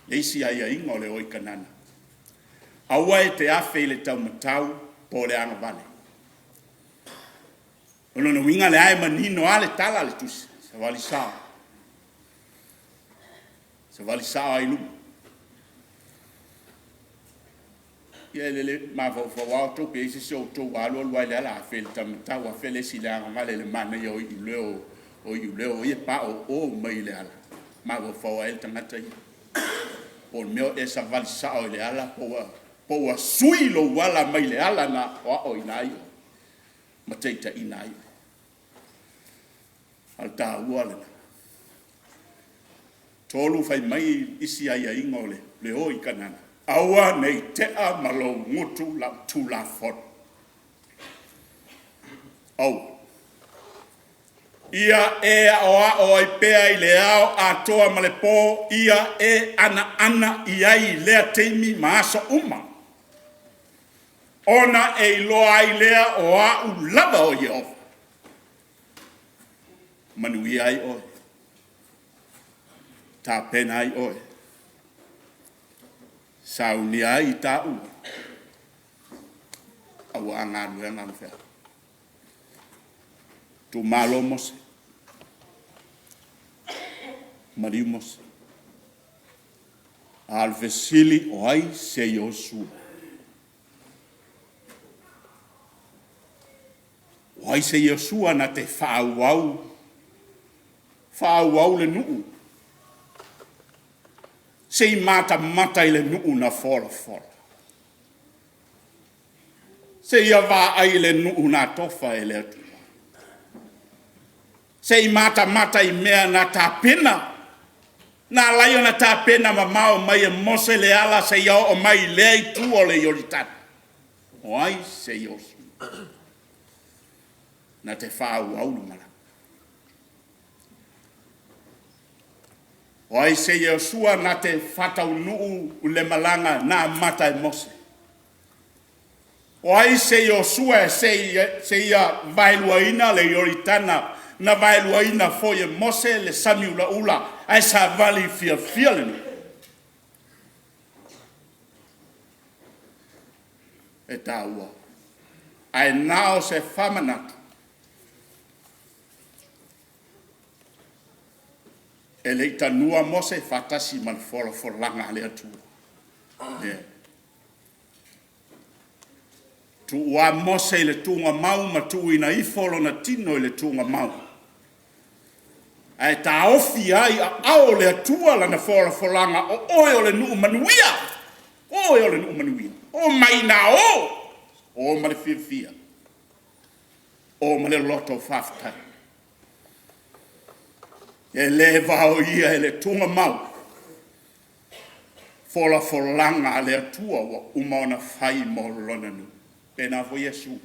le isi aiaiga o le o i Kanana, aua e te afe i le taumatau po o le agavale. O lona uiga lea e manino lava le tala a le tusi, savali sao, savali sao lava i luma. Ia e lelei mafaufau lava outou pe i ai se isi o outou ua alu alu lava i le ala, afe i le taumatau, afe le isi i le agavale i le manaia o iuleo o iuleo ia e paoo mai i le ala, mafaufau ai le tagata ia. Po o le mea o e savali sao i le ala, po ua sui lou ala mai le ala na aoaoina ai oe ma taitaiina ai oe. A o le taua lena. Tolu, fai mai isi aiaiga o le o i Kanana, aua ne i tea ma lou gutu lau Tulafono. Aua. Ia e aoao ai pea i le ao atoa ma le po, ia e anaana i ai i lea taimi ma aso uma, ona e iloa ai lea o au lava o Ieova. Manuia ai oe, tapena ai oe, saunia ai i tāua, aua galuega ma feau. Tumalo Mose, maliu Mose. A o le fesili, o ai se Iosua? O ai se Iosua na te faaauau, faaauau le nuu, se i matamata i le nuu na folafola, seia vaai i le nuu na tofa e le Atua, se i matamata i mea na tapena, na ala ai ona tapena mamao mai e Mose le ala seia oo mai i lea itu o le Ioritana? O ai se Iosua na te faaauau le malaga? O ai se Iosua na te faataunuu le malaga na amata e Mose? O ai se Iosua e seia vaeluaina le Ioritana na vaeluaina foi e Mose le sami ulaula ae savali fiafia le nuu? E taua. Ae na o se faamanatu, e le i tanua Mose faatasi ma le folafolaga a le Atua. Leai. Tuua Mose i le tuugamau ma tuuina ifo lona tino i le tuugamau, ae taofi ai i aao o le Atua lana folafolaga, o oe o le nuu manuia, o oe o le nuu manuia, o mai ina o, o ma le fiafia, o ma le loto faafetai. E le vaoia e le tuugamau folafolaga a le Atua ua uma ona fai mo lona nuu. Pena foi Iesu.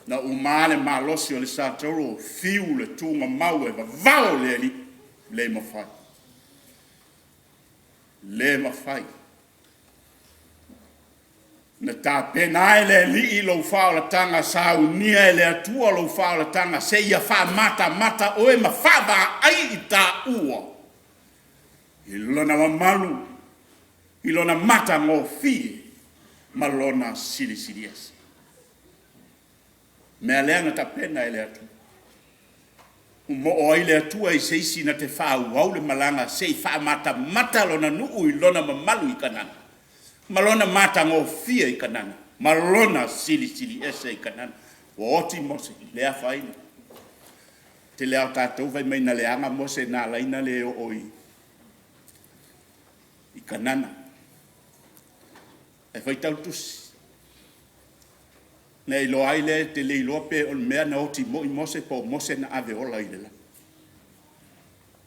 Na uma le malosi o le satauro, fiu le tuugamau e vavao le alii, le mafai. Le mafai. Na tapena ai le alii lou faaolataga, saunia e le Atua lou faaolataga, seia faamatamata oe ma faavaai i taua i lona mamalu, i lona matagofie ma lona silisili ese. Mea lea na tapena e le Atua. Ua moo ai le Atua i se isi na te faaauau le malaga se i faamatamata lona nuu i lona mamalu i Kanana, ma lona matagofie i Kanana, ma lona silisili ese i Kanana. Ua oti Mose, le afaina. Tele lava o tatou fai mai na leaga Mose na ala ai ona le oo i Kanana. Ae faitau le tusi. Na e iloa ai lea e te le iloa pe o le mea na oti moi Mose po o Mose na ave ola i le lagi.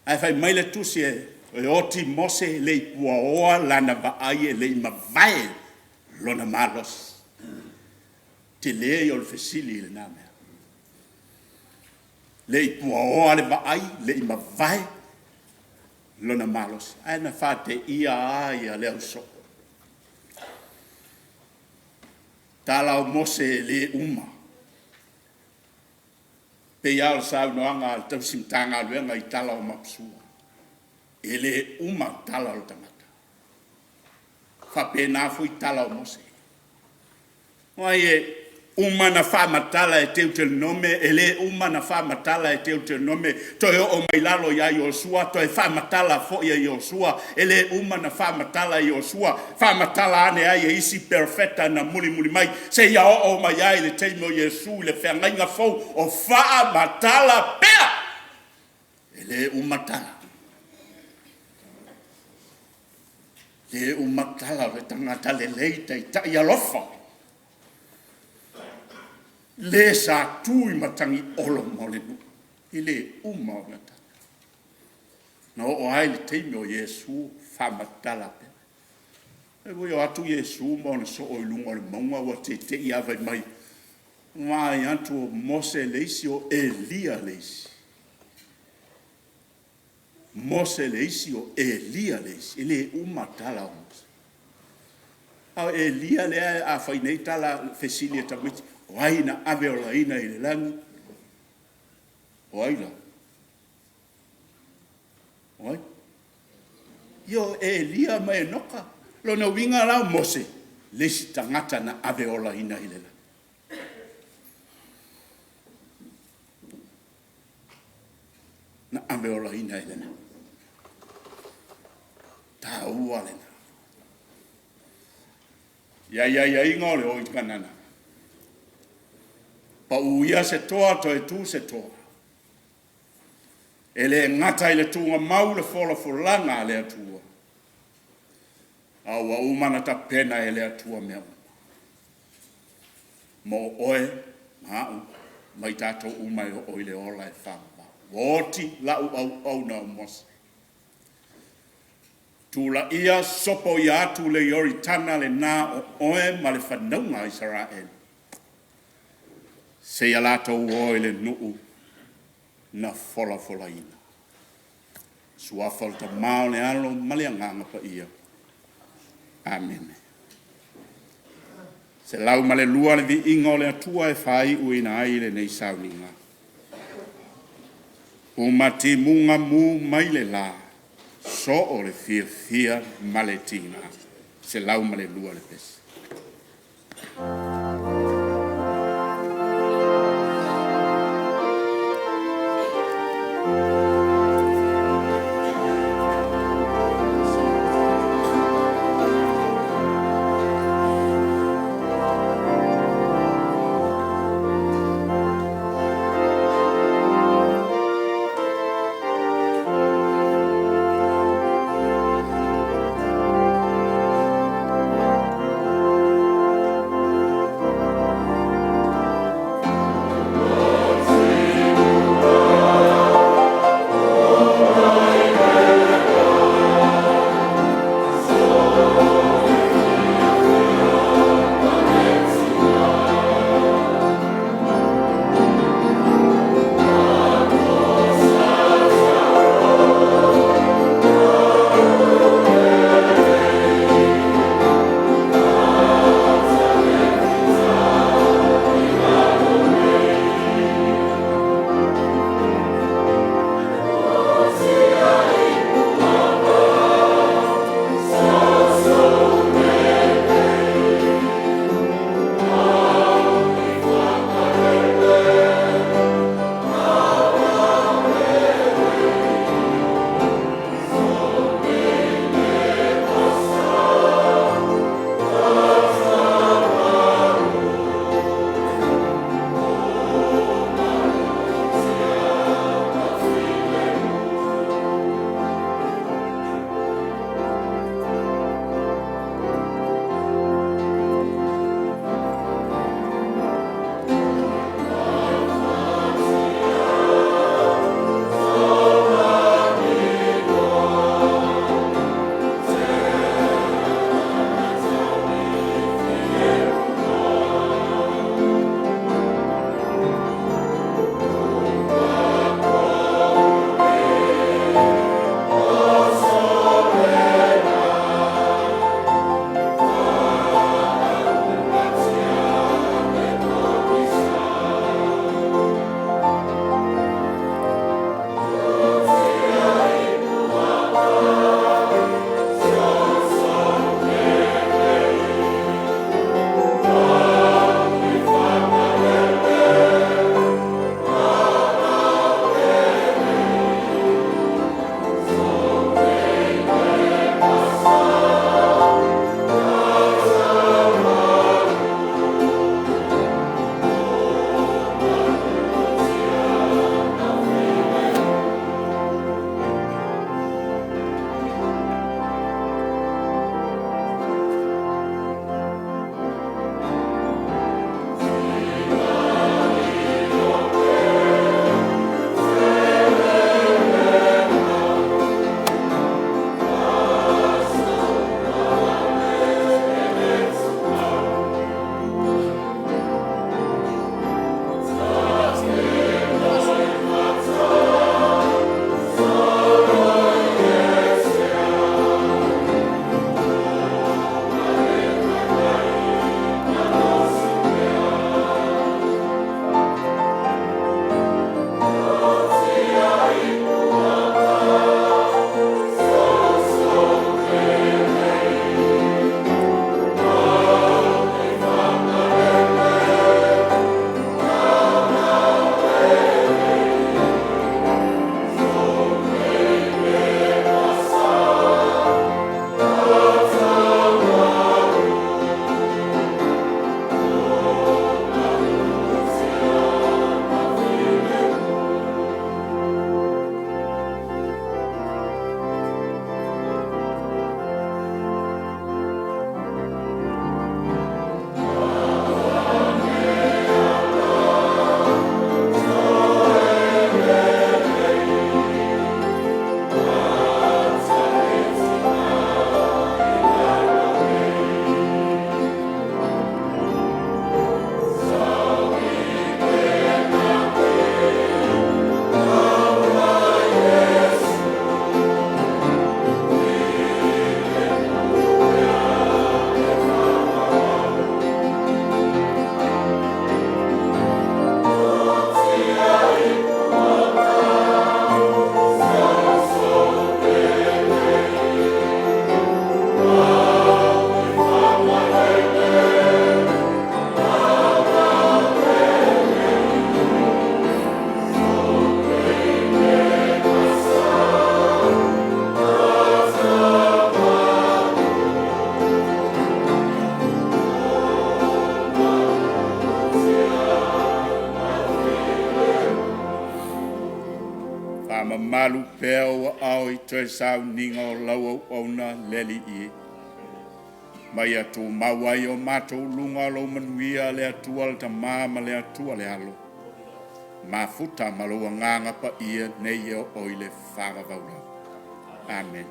Ae fai mai le tusi e oti Mose e le i puaoa lana vaai e le i mavae lona malosi. Tele ia o le fesili i lena mea. Le i puaoa le vaai, le i mavae lona malosi. Ae na faateia lava le ausoo. Tala o Mose e le uma. Pei lava o le saunoaga a le tausi Matagaluega i tala o Maposua. E le uma tala o le tagata. E faapena foi tala o Mose. Aua e uma ona faamatala e Teutonome, e le uma ona faamatala e Teutonome, toe oo mai lalo ia Iosua, toe faamatala foi e Iosua, e le uma ona faamatala e Iosua, faamatala ane ai e isi perofeta na mulimuli mai, seia oo mai ai i le taimi o Iesu i le feagaiga fou, o faamatala pea. E le uma tala. E le uma tala o le tagata lelei taitai alofa, le sa tu i matagi olo mo le nuu. E le uma ona tala. Na oo lava i le taimi o Iesu faamatala pea. E ui o atu Iesu ma ona soo i luga o le mauga ua tete'i lava fai mai, vaai atu o Mose le isi, o Elia le isi. Mose le isi, o Elia le isi. E le uma tala o Mose. A o Elia lea a fai nei tala fesili a tamaiti, o ai na ave olaina i le lagi? O ai la? O ai? Ia o Elia ma Enoka. Lona uiga la o Mose, le isi tagata na ave olaina i le lagi. Na ave olaina i le lagi. Taua lena. I aiaiga o le o i Kanana, pau ia se toa toe tu se toa. E le gata i le tugamau le folafolaga a le Atua, a ua uma ona tapena e le Atua mea uma mo oe ma a'u ma i tatou uma e oo i le ola e faavavau. Ua oti lau auauna o Mose. Tulaia sopoia atu le Ioritana lena o oe ma le fanauga a Isaraelu, seia latou o i le nuu na folafolaina. Suafa o le Tama o le Alo ma le Agaga Paia. Amene. 102 le viiga o le Atua e faaiuina ai lenei sauniga. Uma timuga mu mai le la, soo le fiafia ma le tiga. 102 le pese. malu pea o aao i toe sauniga o lau auauna le Alii e. Ma ia tumau ai o matou luga o lou manuia le Atua le Tamā ma le Atua le Alo. Mafuta ma lou agaga paia nei e oo i le faavavau lava. Amen.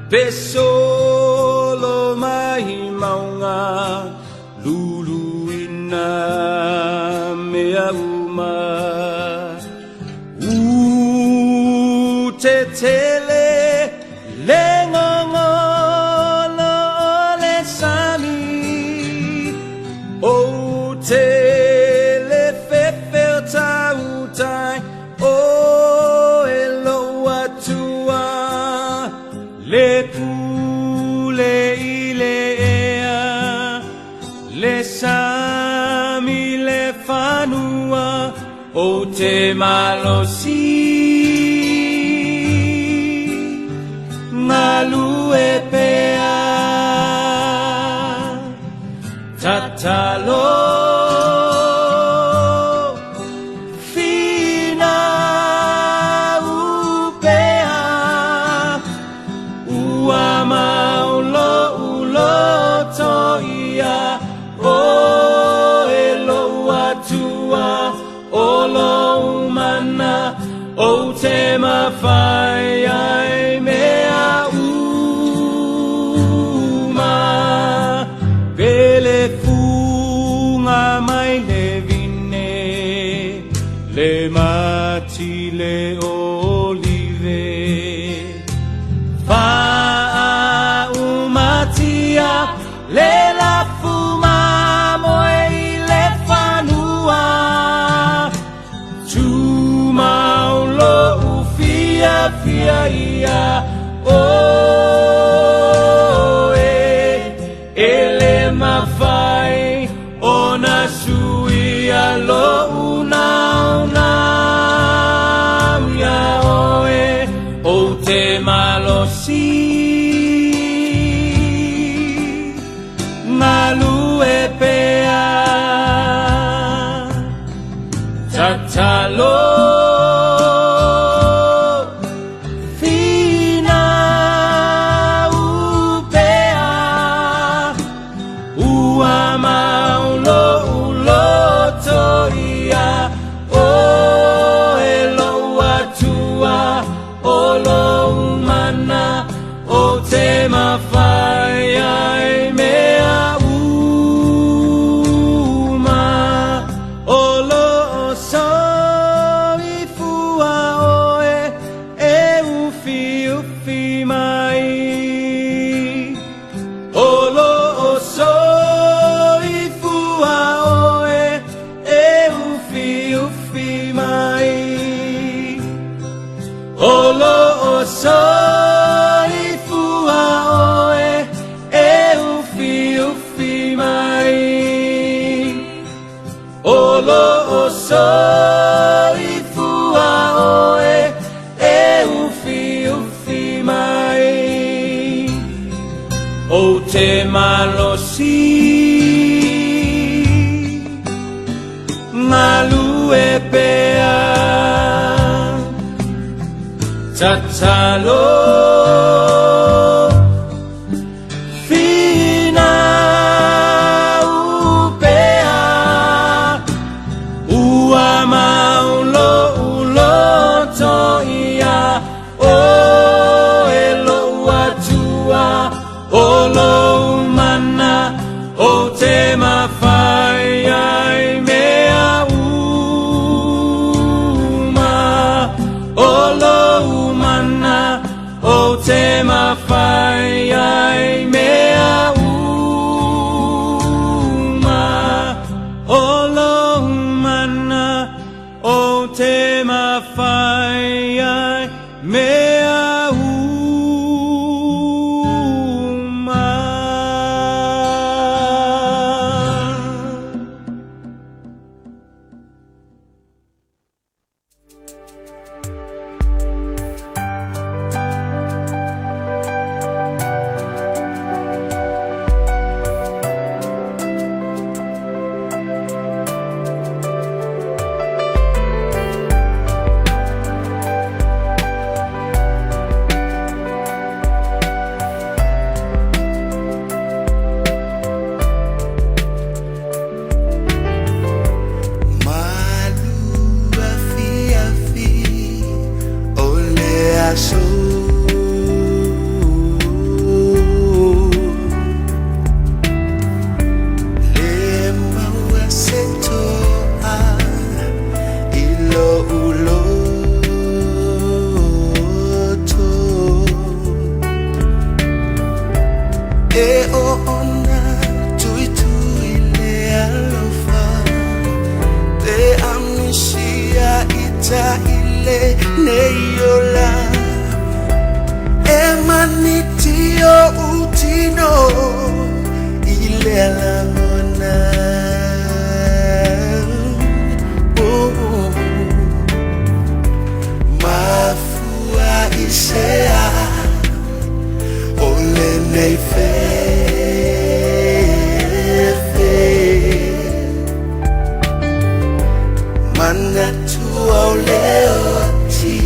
Pesolo mai maunga luluina mea uma u te tele le ngongolo le sami o te le fefe o tautai o e lo atua le pule i le ea le sami le fanua o te malosi ngalue pea tatalo fina upea ua maulo uloto ia o e lo atua o lo mana o te mawhai ai mea uma pele funga mai le vine le mati le olive Faaumatia le lafu mamoe i le fanua. ia oe. E le mafai ona suia lo'u naunau ia oe. Ou te malosi galue pea. Tatalo, finau pea, ua mau lo'u loto ia oe, lo'u Atua, o lou mana ou te mafai ai mea uma. O loo soifua oe e ufiufi mai. O loo soifua oe e ufiufi mai. O loo soifua oe e ufiufi mai. O loo soifua oe e ufiufi mai. Ou te malosi galue pea. Tatalo, finau pea, ua mau lo'u loto ia oe, lo'u Atua, o lou mana ou te mafai ai mea uma. O lou mana ou te mafai ai mea uma. O lou mana ou te mafai ai mea uma. Malu afiafi o le aso, Le maua se to'a i lo'u loto, E oona tuitui le alofa, Pe amisia ita ile nei ola, E maniti o utino i le lagona. Oh, mafua i sea o lenei fefe, Manatua o le oti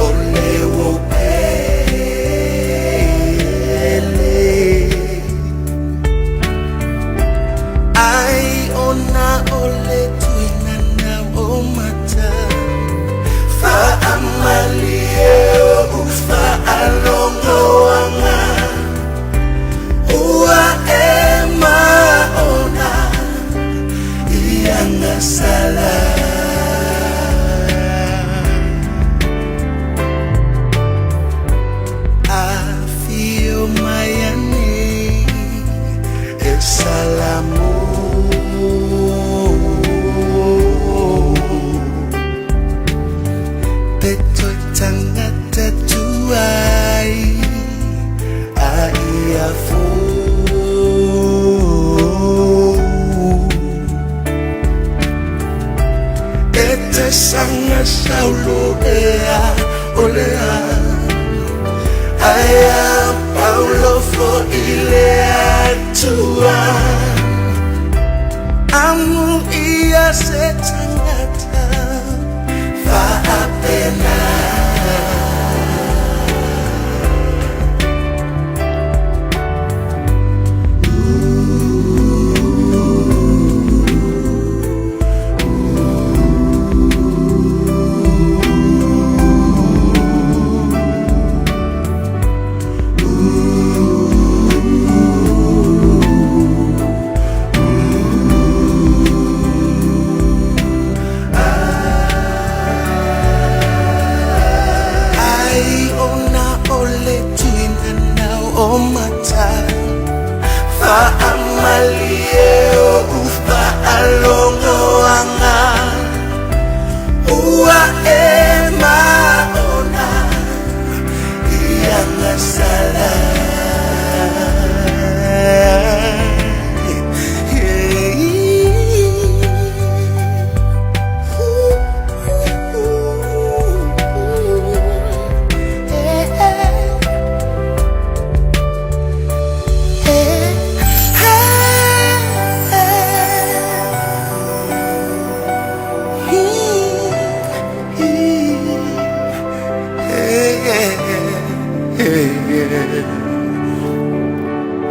o le uo pele, Ai ona o le tuinana o mata, Faamalie o ufaalogoaga. Saulo ea o le a Aia Paulo fo i le atua Amu ia se tangata Faapena. Ai ona o le tuina nau o mata Faamalie o ufa alongoanga Ua e maona Ianga sala.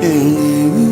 Yeah.